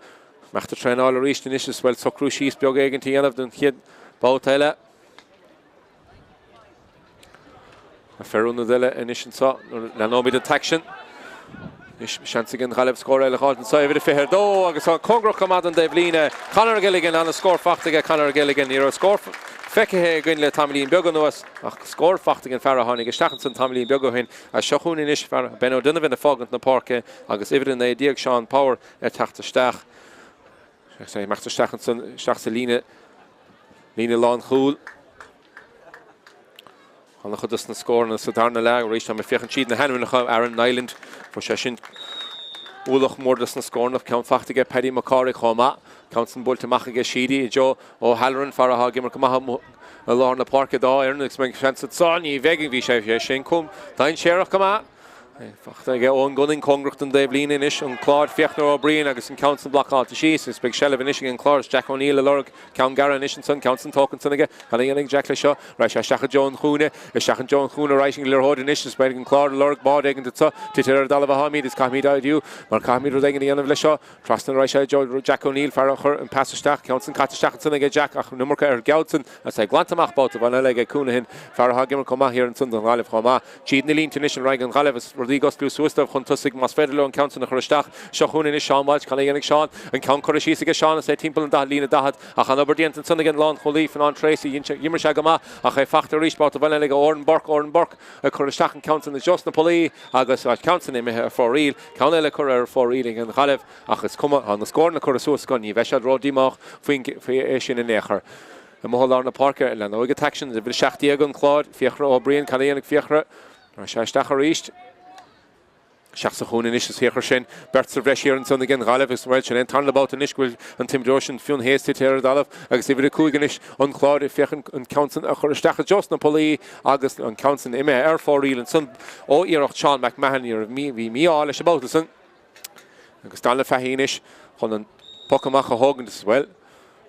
imeacht ag traenáil arís anois is, bhuel, socrú síos beag éigint a dhéanamh don chéad babhta eile. Fear ionaid eile anois anseo, leanóimid an t-aicsean. Anois seans ag an Ghaillimh scór eile a dh'fháilt anseo, uimhir a 22 agus tá cóngarach go maith don dtaobhlíne. Conor Gilligan, ana-scór fachta aige Conor Gilligan. Ní raibh scór feicthe againn le tamaillín beag anuas ach scór fachta ag an fear a tháinig isteach ansan tamaillín beag ó shin. As seo chugainn anois fear Ben O'Donovan ag fágaint na páirce agus uimhir 19 Seán Power ag teacht isteach. Ag imeacht isteach ansan, isteach sa líne, líne lánchúil. An-chuid dos na scóranna sa darna leath arís. Tá mé ag féachaint tríd na hainmneacha, Aaron Niland, fuair sé sin ualach mór dos na scóranna. Ceann fachta aige Paddy Mac Cárthaigh chomh maith. Ceann san buailte amach aige Sheedy i dtreo O'Halloran, fear atá ag imirt go maith i lár na páirce dá fhoireann agus mbeidh seans anso? Ní bheidh, bhí sé sin chomh dainséarach go maith. Fachta aige Eoin Gunning cóngarach don dtaobhlíne anois, an Clár, Fiachna Ó Briain agus an ceann san blocáilte síos agus beidh seilbh anois ag an Clár is Jack O'Neill ag lorg ceann gearra anois ansan, ceann san tógtha ansan aige, cad a dhéanfaidh Jack leis seo? Raghaidh sé isteach i dtreo an chúinne, isteach i dtreo an chúinne raghaidh an liathróid anois is beidh an Clár ag lorg báide éigin anso, tite ar an dtalamh atáimid is caithfimid oibriú mar caithfimid rud éigin a dhéanamh leis seo. Trasna raghaidh sé i dtreo Jack O'Neill, fear a chuir an pas isteach, ceann san caite isteach ansan aige Jack ach an iomarca ar an gceann san agus é glanta amach babhta amháin eile aige Counihan, fear atá ag imirt chomh maith thiar ansan don Ghaillimh chomh maith. Tríd na línte anois an raghaidh an Ghaillimh is rudaí ag osclú suas dóibh chun tosaigh más féidir leo an ceann san a chur isteach. Seo chugainn anois Seán Walsh, cad a dhéanfaidh Seán? An ceann curtha síos aige Seán is é timpeall an 40 líne 40 ach an obair déanta ansan ag an lánchúlaí Fionán Treacy. D'imir sé go maith ach é fachta arís babhta amháin eile ag Odhrán Burke, Odhrán Burke ag cur isteach an ceann san i dtreo sna pollaí agus an ceann san imithe ar fóraoil. Ceann eile curtha ar fóraoil ag an Ghaillimh ach is cuma, tá na scóranna curtha suas acu, ní bheidh siad ró-díomách faoi é sin in aon chor. Amuigh i lár na páirce, leanóidh an t-aicsean, uimhir 17 an Chláir, Fiachra Ó Briain, cad a dhéanfaidh Fiachra? Raghaidh sé isteach arís. Isteach sa chúinne anois is thiocfadh sin. Beirt sa bhreis thiar ansan ag an Ghaillimh agus, bhuel, sin é an tarna babhta anois go bhfuil an t-imreoir sin, Fionn Hayes, tite ar an dtalamh agus uimhir 5 anois an Chláir ag féachaint an ceann san a chur isteach i dtreo sna pollaí agus an ceann san imithe ar fóraoil ansan ó iarracht Seán McMahon. Ní raibh, bhí mí-ádh leis an mbabhta san. Agus Donagh Fahy anois chun an poc amach a thógaint is, bhuel,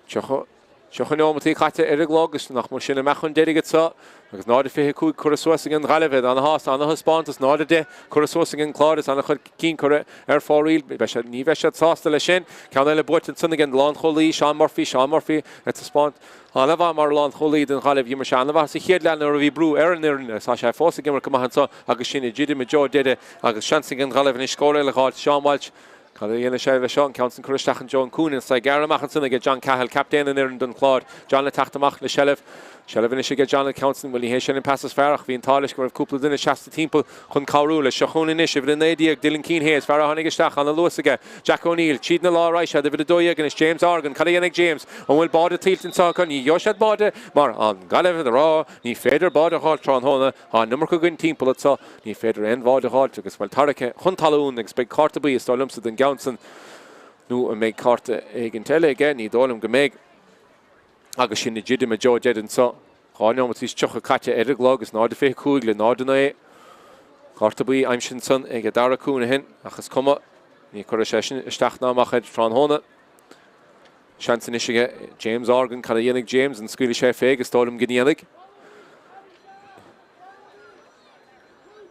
30, 30 neomataí caite ar an gclog is nach mó sin amach chun deiridh anseo agus 0-25 curtha suas ag an Ghaillimh, iad ana-shásta, ana-thaispeántas, 0-10 curtha suas ag an Clár is an-chuid cinn curtha ar fóraoil. Beidh siad, ní bheidh siad sásta leis sin. Ceann eile buaite ansan ag an lánchúlaí Seán Murphy, Seán Murphy ag taispeáint an-mhaith mar lánchúlaí don Ghaillimh. D'imir sé an-mhaith sa chéad leath nuair a bhí brú ar an fhoireann agus tá sé fós ag imirt go maith anseo agus sinn ag druidim i dtreo deiridh agus seans ag an Ghaillimh anois scór eile a dh'fháilt. Seán Walsh. Cad a dhéanfaidh sé leis seo? An ceann san curtha isteach i dtreo an chúinne. Is é gearrtha amach ansan aige John Cahill, captaen an fhoireann don Chlár. John ag teacht amach le seilbh. Seilbh anois aige John an ceann san. Bhuel, ní hé sin an pas is fearr ach bhí an t-ádh leis go raibh cúpla duine seasta timpeall chun cabhrú leis. Seo chugainn anois, uimhir 19, Dylan Keane Hayes, fear a tháinig isteach, ana luas aige. Jack O'Neill, tríd na lár raghaidh siad, uimhir 12 anois, James Horgan. Cad a dhéanfaidh James? An bhfuil báide tuillte anseo acu? Ní gheobhaidh siad báide mar an Ghaillimh ag rá ní féidir báide a dh'fháilt tráthnóna. Tá an iomarca againn timpeall anso, ní féidir aon bháide a dh'fháilt agus, bhuel, tarraicthe chun talún agus beidh cárta buí is dóigh liomsa don gceann san, nó an mbeidh cárta éigint eile aige, ní dóigh liom go mbeidh. Agus sinn ag druidim i dtreo deiridh anso, 2 neomat is 30 caite ar an gclog is 0-25 le 0-9. Cárta buí aimsithe ansan ag Dara Counihan ach is cuma, ní chuirfidh sé sin isteach ná amach air tráthnóna. Seans anois aige James Horgan. Cad a dhéanfaidh James? An scaoilfidh sé fé? Is dóigh liom go ndéanfaidh.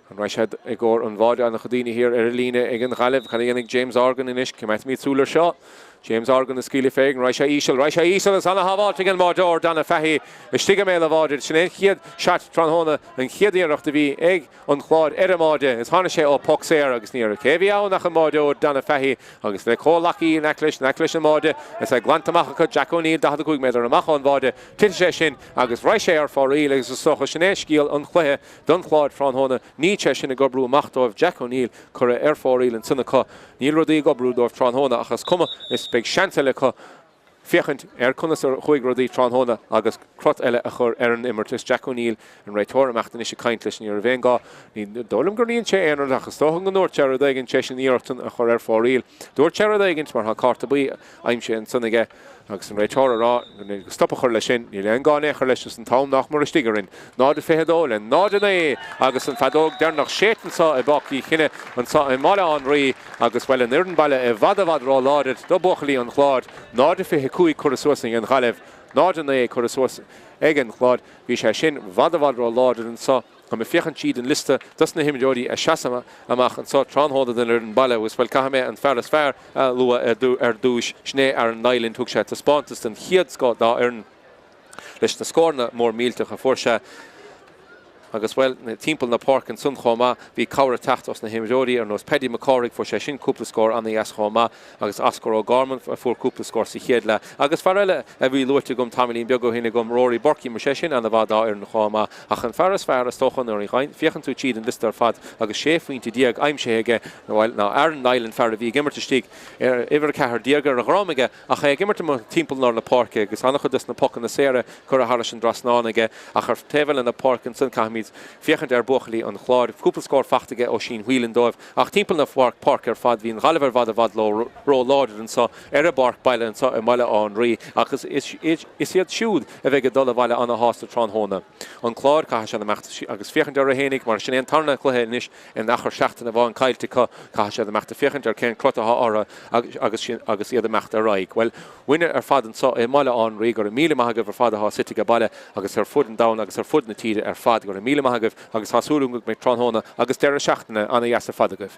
An raghaidh sé i gcomhair an bháide? An-chuid daoine thiar ar an líne ag an Ghaillimh. Cad a dhéanfaidh James Horgan anois? Coimeádfaimid súil ar seo. James Horgan ag scaoileadh fé. An raghaidh sé íseal? Raghaidh sé íseal. Is ana-shábháilte ag an mbáideoir, Donagh Fahy, istigh i mbéal an bháide. Sin é an chéad shot tráthnóna, an chéad iarracht a bhí ag an Chláir ar an mbáide is tháinig sé ó poc saor agus ní raibh cé a bhí ann ach an báideoir Donagh Fahy agus le comhghleacaí in aice leis, in aice leis an mbáide is é glanta amach acu Jack O'Neill 45 méadar amach ón bháide. Titfidh sé sin agus raghaidh sé ar fóraoil agus is dócha sin é scéal an chluiche don Chlár tráthnóna. Níl sé sin ag oibriú amach dóibh Jack O'Neill curtha ar fóraoil ansan acu. Níl rudaí ag oibriú dóibh tráthnóna ach is cuma is beidh seans eile acu. Féachaint ar conas a chuaigh rudaí tráthnóna agus crot eile a chur ar an imirt. Is Jack O'Neill an réiteoir imeacht anois ag caint leis. Ní raibh aon gá, ní dóigh liom gur dhein sé aon rud ach is dócha go ndúirt sé rud éigin tar éis an iarracht san a chur ar fóraoil. Dúirt sé rud éigin mar tá cárta buí aimsithe ansan aige agus an réiteoir ag rá go stop a chur leis sin. Níl aon gá in aon chor leis is an t-am nach mór istigh orainn. 0-22 le 0-9 agus an feadóg deireanach séidte anseo i bPáirc Uí Chionnaith anseo i mBaile Átha an Rí agus, bhuel, an fhoireann baile i bhfad i bhfad ró-láidir do bhuachaillí an Chláir. 0-25 curtha suas ag an Ghaillimh, 0-9 curtha suas ag an Chlár. Bhí sé sin i bhfad i bhfad ró-láidir anseo. Tá mé ag féachaint tríd an liosta dos na himreoirí a sheas amach anseo tráthnóna don fhoireann baile agus, bhuel, caithfidh mé an fear is fearr a lua ar dtúis, sin é Aaron Niland. Thug sé taispeántas den chéad scoth dá fhoireann leis na scóranna mór millteach a fuair sé. Agus, bhuel, timpeall na páirce ansan chomh maith, bhí cabhair ag teacht os na himreoirí ar nós Paddy Mac Cárthaigh, fuair sé sin cúpla scór ana-dheas chomh maith, agus Oscar O'Gorman a fuair cúpla scór sa chéad leath. Agus fear eile a bhí luaite agam tamaillín beag ó shin agam, Rory Burke, d'imir sé sin ana-mhaith dá fhoireann chomh maith. Ach an fear is fearr, is dócha, nuair a féachann tú tríd an liosta ar fad agus 16 phointe aimsithe aige, bhuel, ná Aaron Niland, fear a bhí ag imirt istigh ar uimhir 14 ar a dhroim aige, Ach é ag imirt amuigh timpeall lár na páirce agus an-chuid dos na pocanna saora curtha thairis an dtrasnán aige. Ach ar taobh eile na páirce ansan caithfimid féachaint ar buachaillí an Chláir. Cúpla scór fachta aige Oisín Whelan dóibh. Ach timpeall na páirce ar fad bhí an Ghaillimh ar bhfad i bhfad ró-láidir anso ar a bpáirc baile anso i mBaile Átha an Rí. Ach is iad siúd a bheidh ag dul abhaile ana-shásta tráthnóna. An Clár, caithfidh siad imeacht agus féachaint orthu fhéinig mar sin é an tarna cluiche anois in achar seachtain amháin caillte acu. Caithfidh siad imeacht ag féachaint ar cén crot atá orthu agus sin agus iad imeacht ar aghaidh. Bhuel, uainne ar fad anso i mBaile Átha an Rí, go raibh míle maith agaibh ar fad atá suite age baile agus ar fud an domhain agus ar fud na tíre ar fad. Go raibh míle maith agaibh agus tá súil agam go mbeidh tráthnóna agus deireadh seachtaine ana-dheas ar fad agaibh.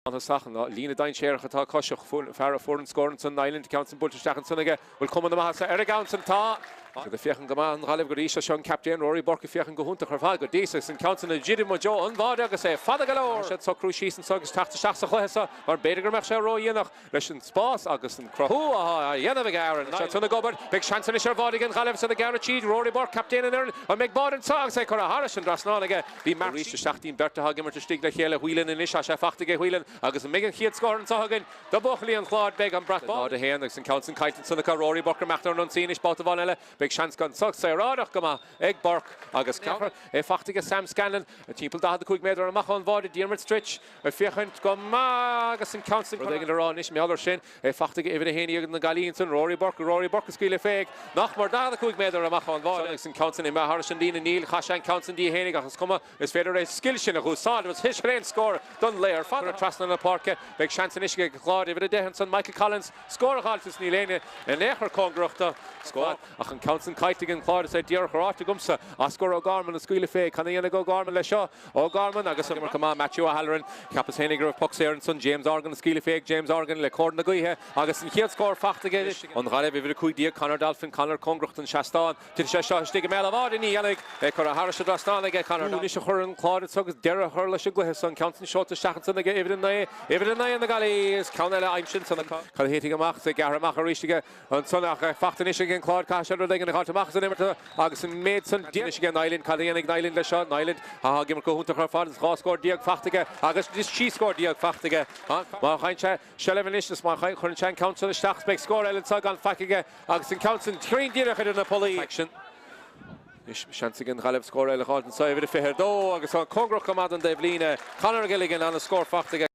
Thosach an líne dainséarach atá acu seo. Fear a fuair an scór ansan, Niland, ceann san buailte isteach ansan aige. Bhfuil cuma na maitheasa ar an gceann san? Tá! Siad ag féachaint go maith an Ghaillimh go dtí seo. Seo an captaen Rory Burke ag féachaint go hiontach ar fad go dtí seo agus an ceann san ag druidim i dtreo an bháide agus é fada go leor. Caithfidh siad socrú síos anso agus teacht isteach sa chluiche seo mar b'fhéidir go mbeadh sé ródhéanach leis an spás agus an cruthú atá á dhéanamh ag Aaron. Tá siad san ag obair. Beidh seans anois ar bháide ag an Ghaillimh san ag gearradh tríd. Rory Burke, captaen an fhoireann. An mbeidh báide anso agus é curtha thairis an dtrasnán aige. Bhí Mark arís isteach dtí'n beirt atá ag imirt istigh le chéile, Whelan anois, tá sé fachta aige Whelan agus an mbeidh an chéad scór anseo againn do bhuachaillí an Chláir? Beidh an brat bán. 0-1 agus an ceann san caillte ansan acu, Rory Burke ag imeacht ar an ionsaí anois babhta amháin eile, beidh seans anso saoráideach go maith ag Burke agus ceann é fachta aige Sam Scanlon timpeall 45 méadar amach ón bháide, Diarmuid Stritch ag féachaint go maith agus an ceann san rud éigin le rá anois, mar gheall air sin. É fachta ag uimhir 11 ag na Gaillimhigh ansan, Rory Burke, Rory Burke ag scaoileadh fé nach mór 45 méadar amach ón bháide agus an ceann san imithe thairis an líne. Níl, chaith sé an ceann san di fhéinig ach is cuma, is féidir é scil sin a dh'úsáid agus sin é an scór don lae ar fad. Trasna na páirce, beidh seans anois ag an Chlár uimhir 10 ansan, Michael Collins, scór a dh'fháilt is níl éinne in aon chor cóngarach do scór ach an ceann san caillte ag an Chlár is é díreach ráite agamsa, Oscar O'Gorman ag scaoileadh fé, cad a dhéanfaidh O'Gorman leis seo? O'Gorman agus an go maith Matthew O'Halloran. Cheapas féinig go raibh poc saor ansan. James Horgan ag scaoileadh fé ag James Horgan le cóir na gaoithe agus an chéad scór fachta aige anois. An Ghaillimh, uimhir 15, Conor Dolphin, Conor cóngarach don seastán. Titfidh sé seo istigh i mbéal an bháide, ní dhéanfaidh. É curtha thairis an dtrasnán aige Conor Dolphin. Anois a chuir an Clár anso agus deireadh a chur leis an gcluiche san. Ceann san seolta isteach ansan aige uimhir 9, uimhir 9 na Gaillimhe agus ceann eile aimsithe ansan acu. Cad a thitfidh amach? Is é gearrtha amach arís aige ansan ach é fachta anois ag an Clár. Caithfidh sé rud éigin a dh'fháilt amach as an imirt. Agus an méid san déanta anois aige Niland, cad a dhéanfaidh Niland leis seo? Niland atá ag imirt go hiontach ar fad, is 12 scór fachta aige agus 13 scór fachta aige. Má fhaigheann sé seilbh anois is má chuireann sé an ceann san isteach beidh scór eile anseo gan faic aige agus an ceann san cruinn díreach idir na pollaí. Anois seans ag an Ghaillimh scór eile a dh'fháilt anseo, uimhir a 22 agus tá cóngarach go maith don dtaobhlíne. Conor Gilligan, ana scór fachta aige.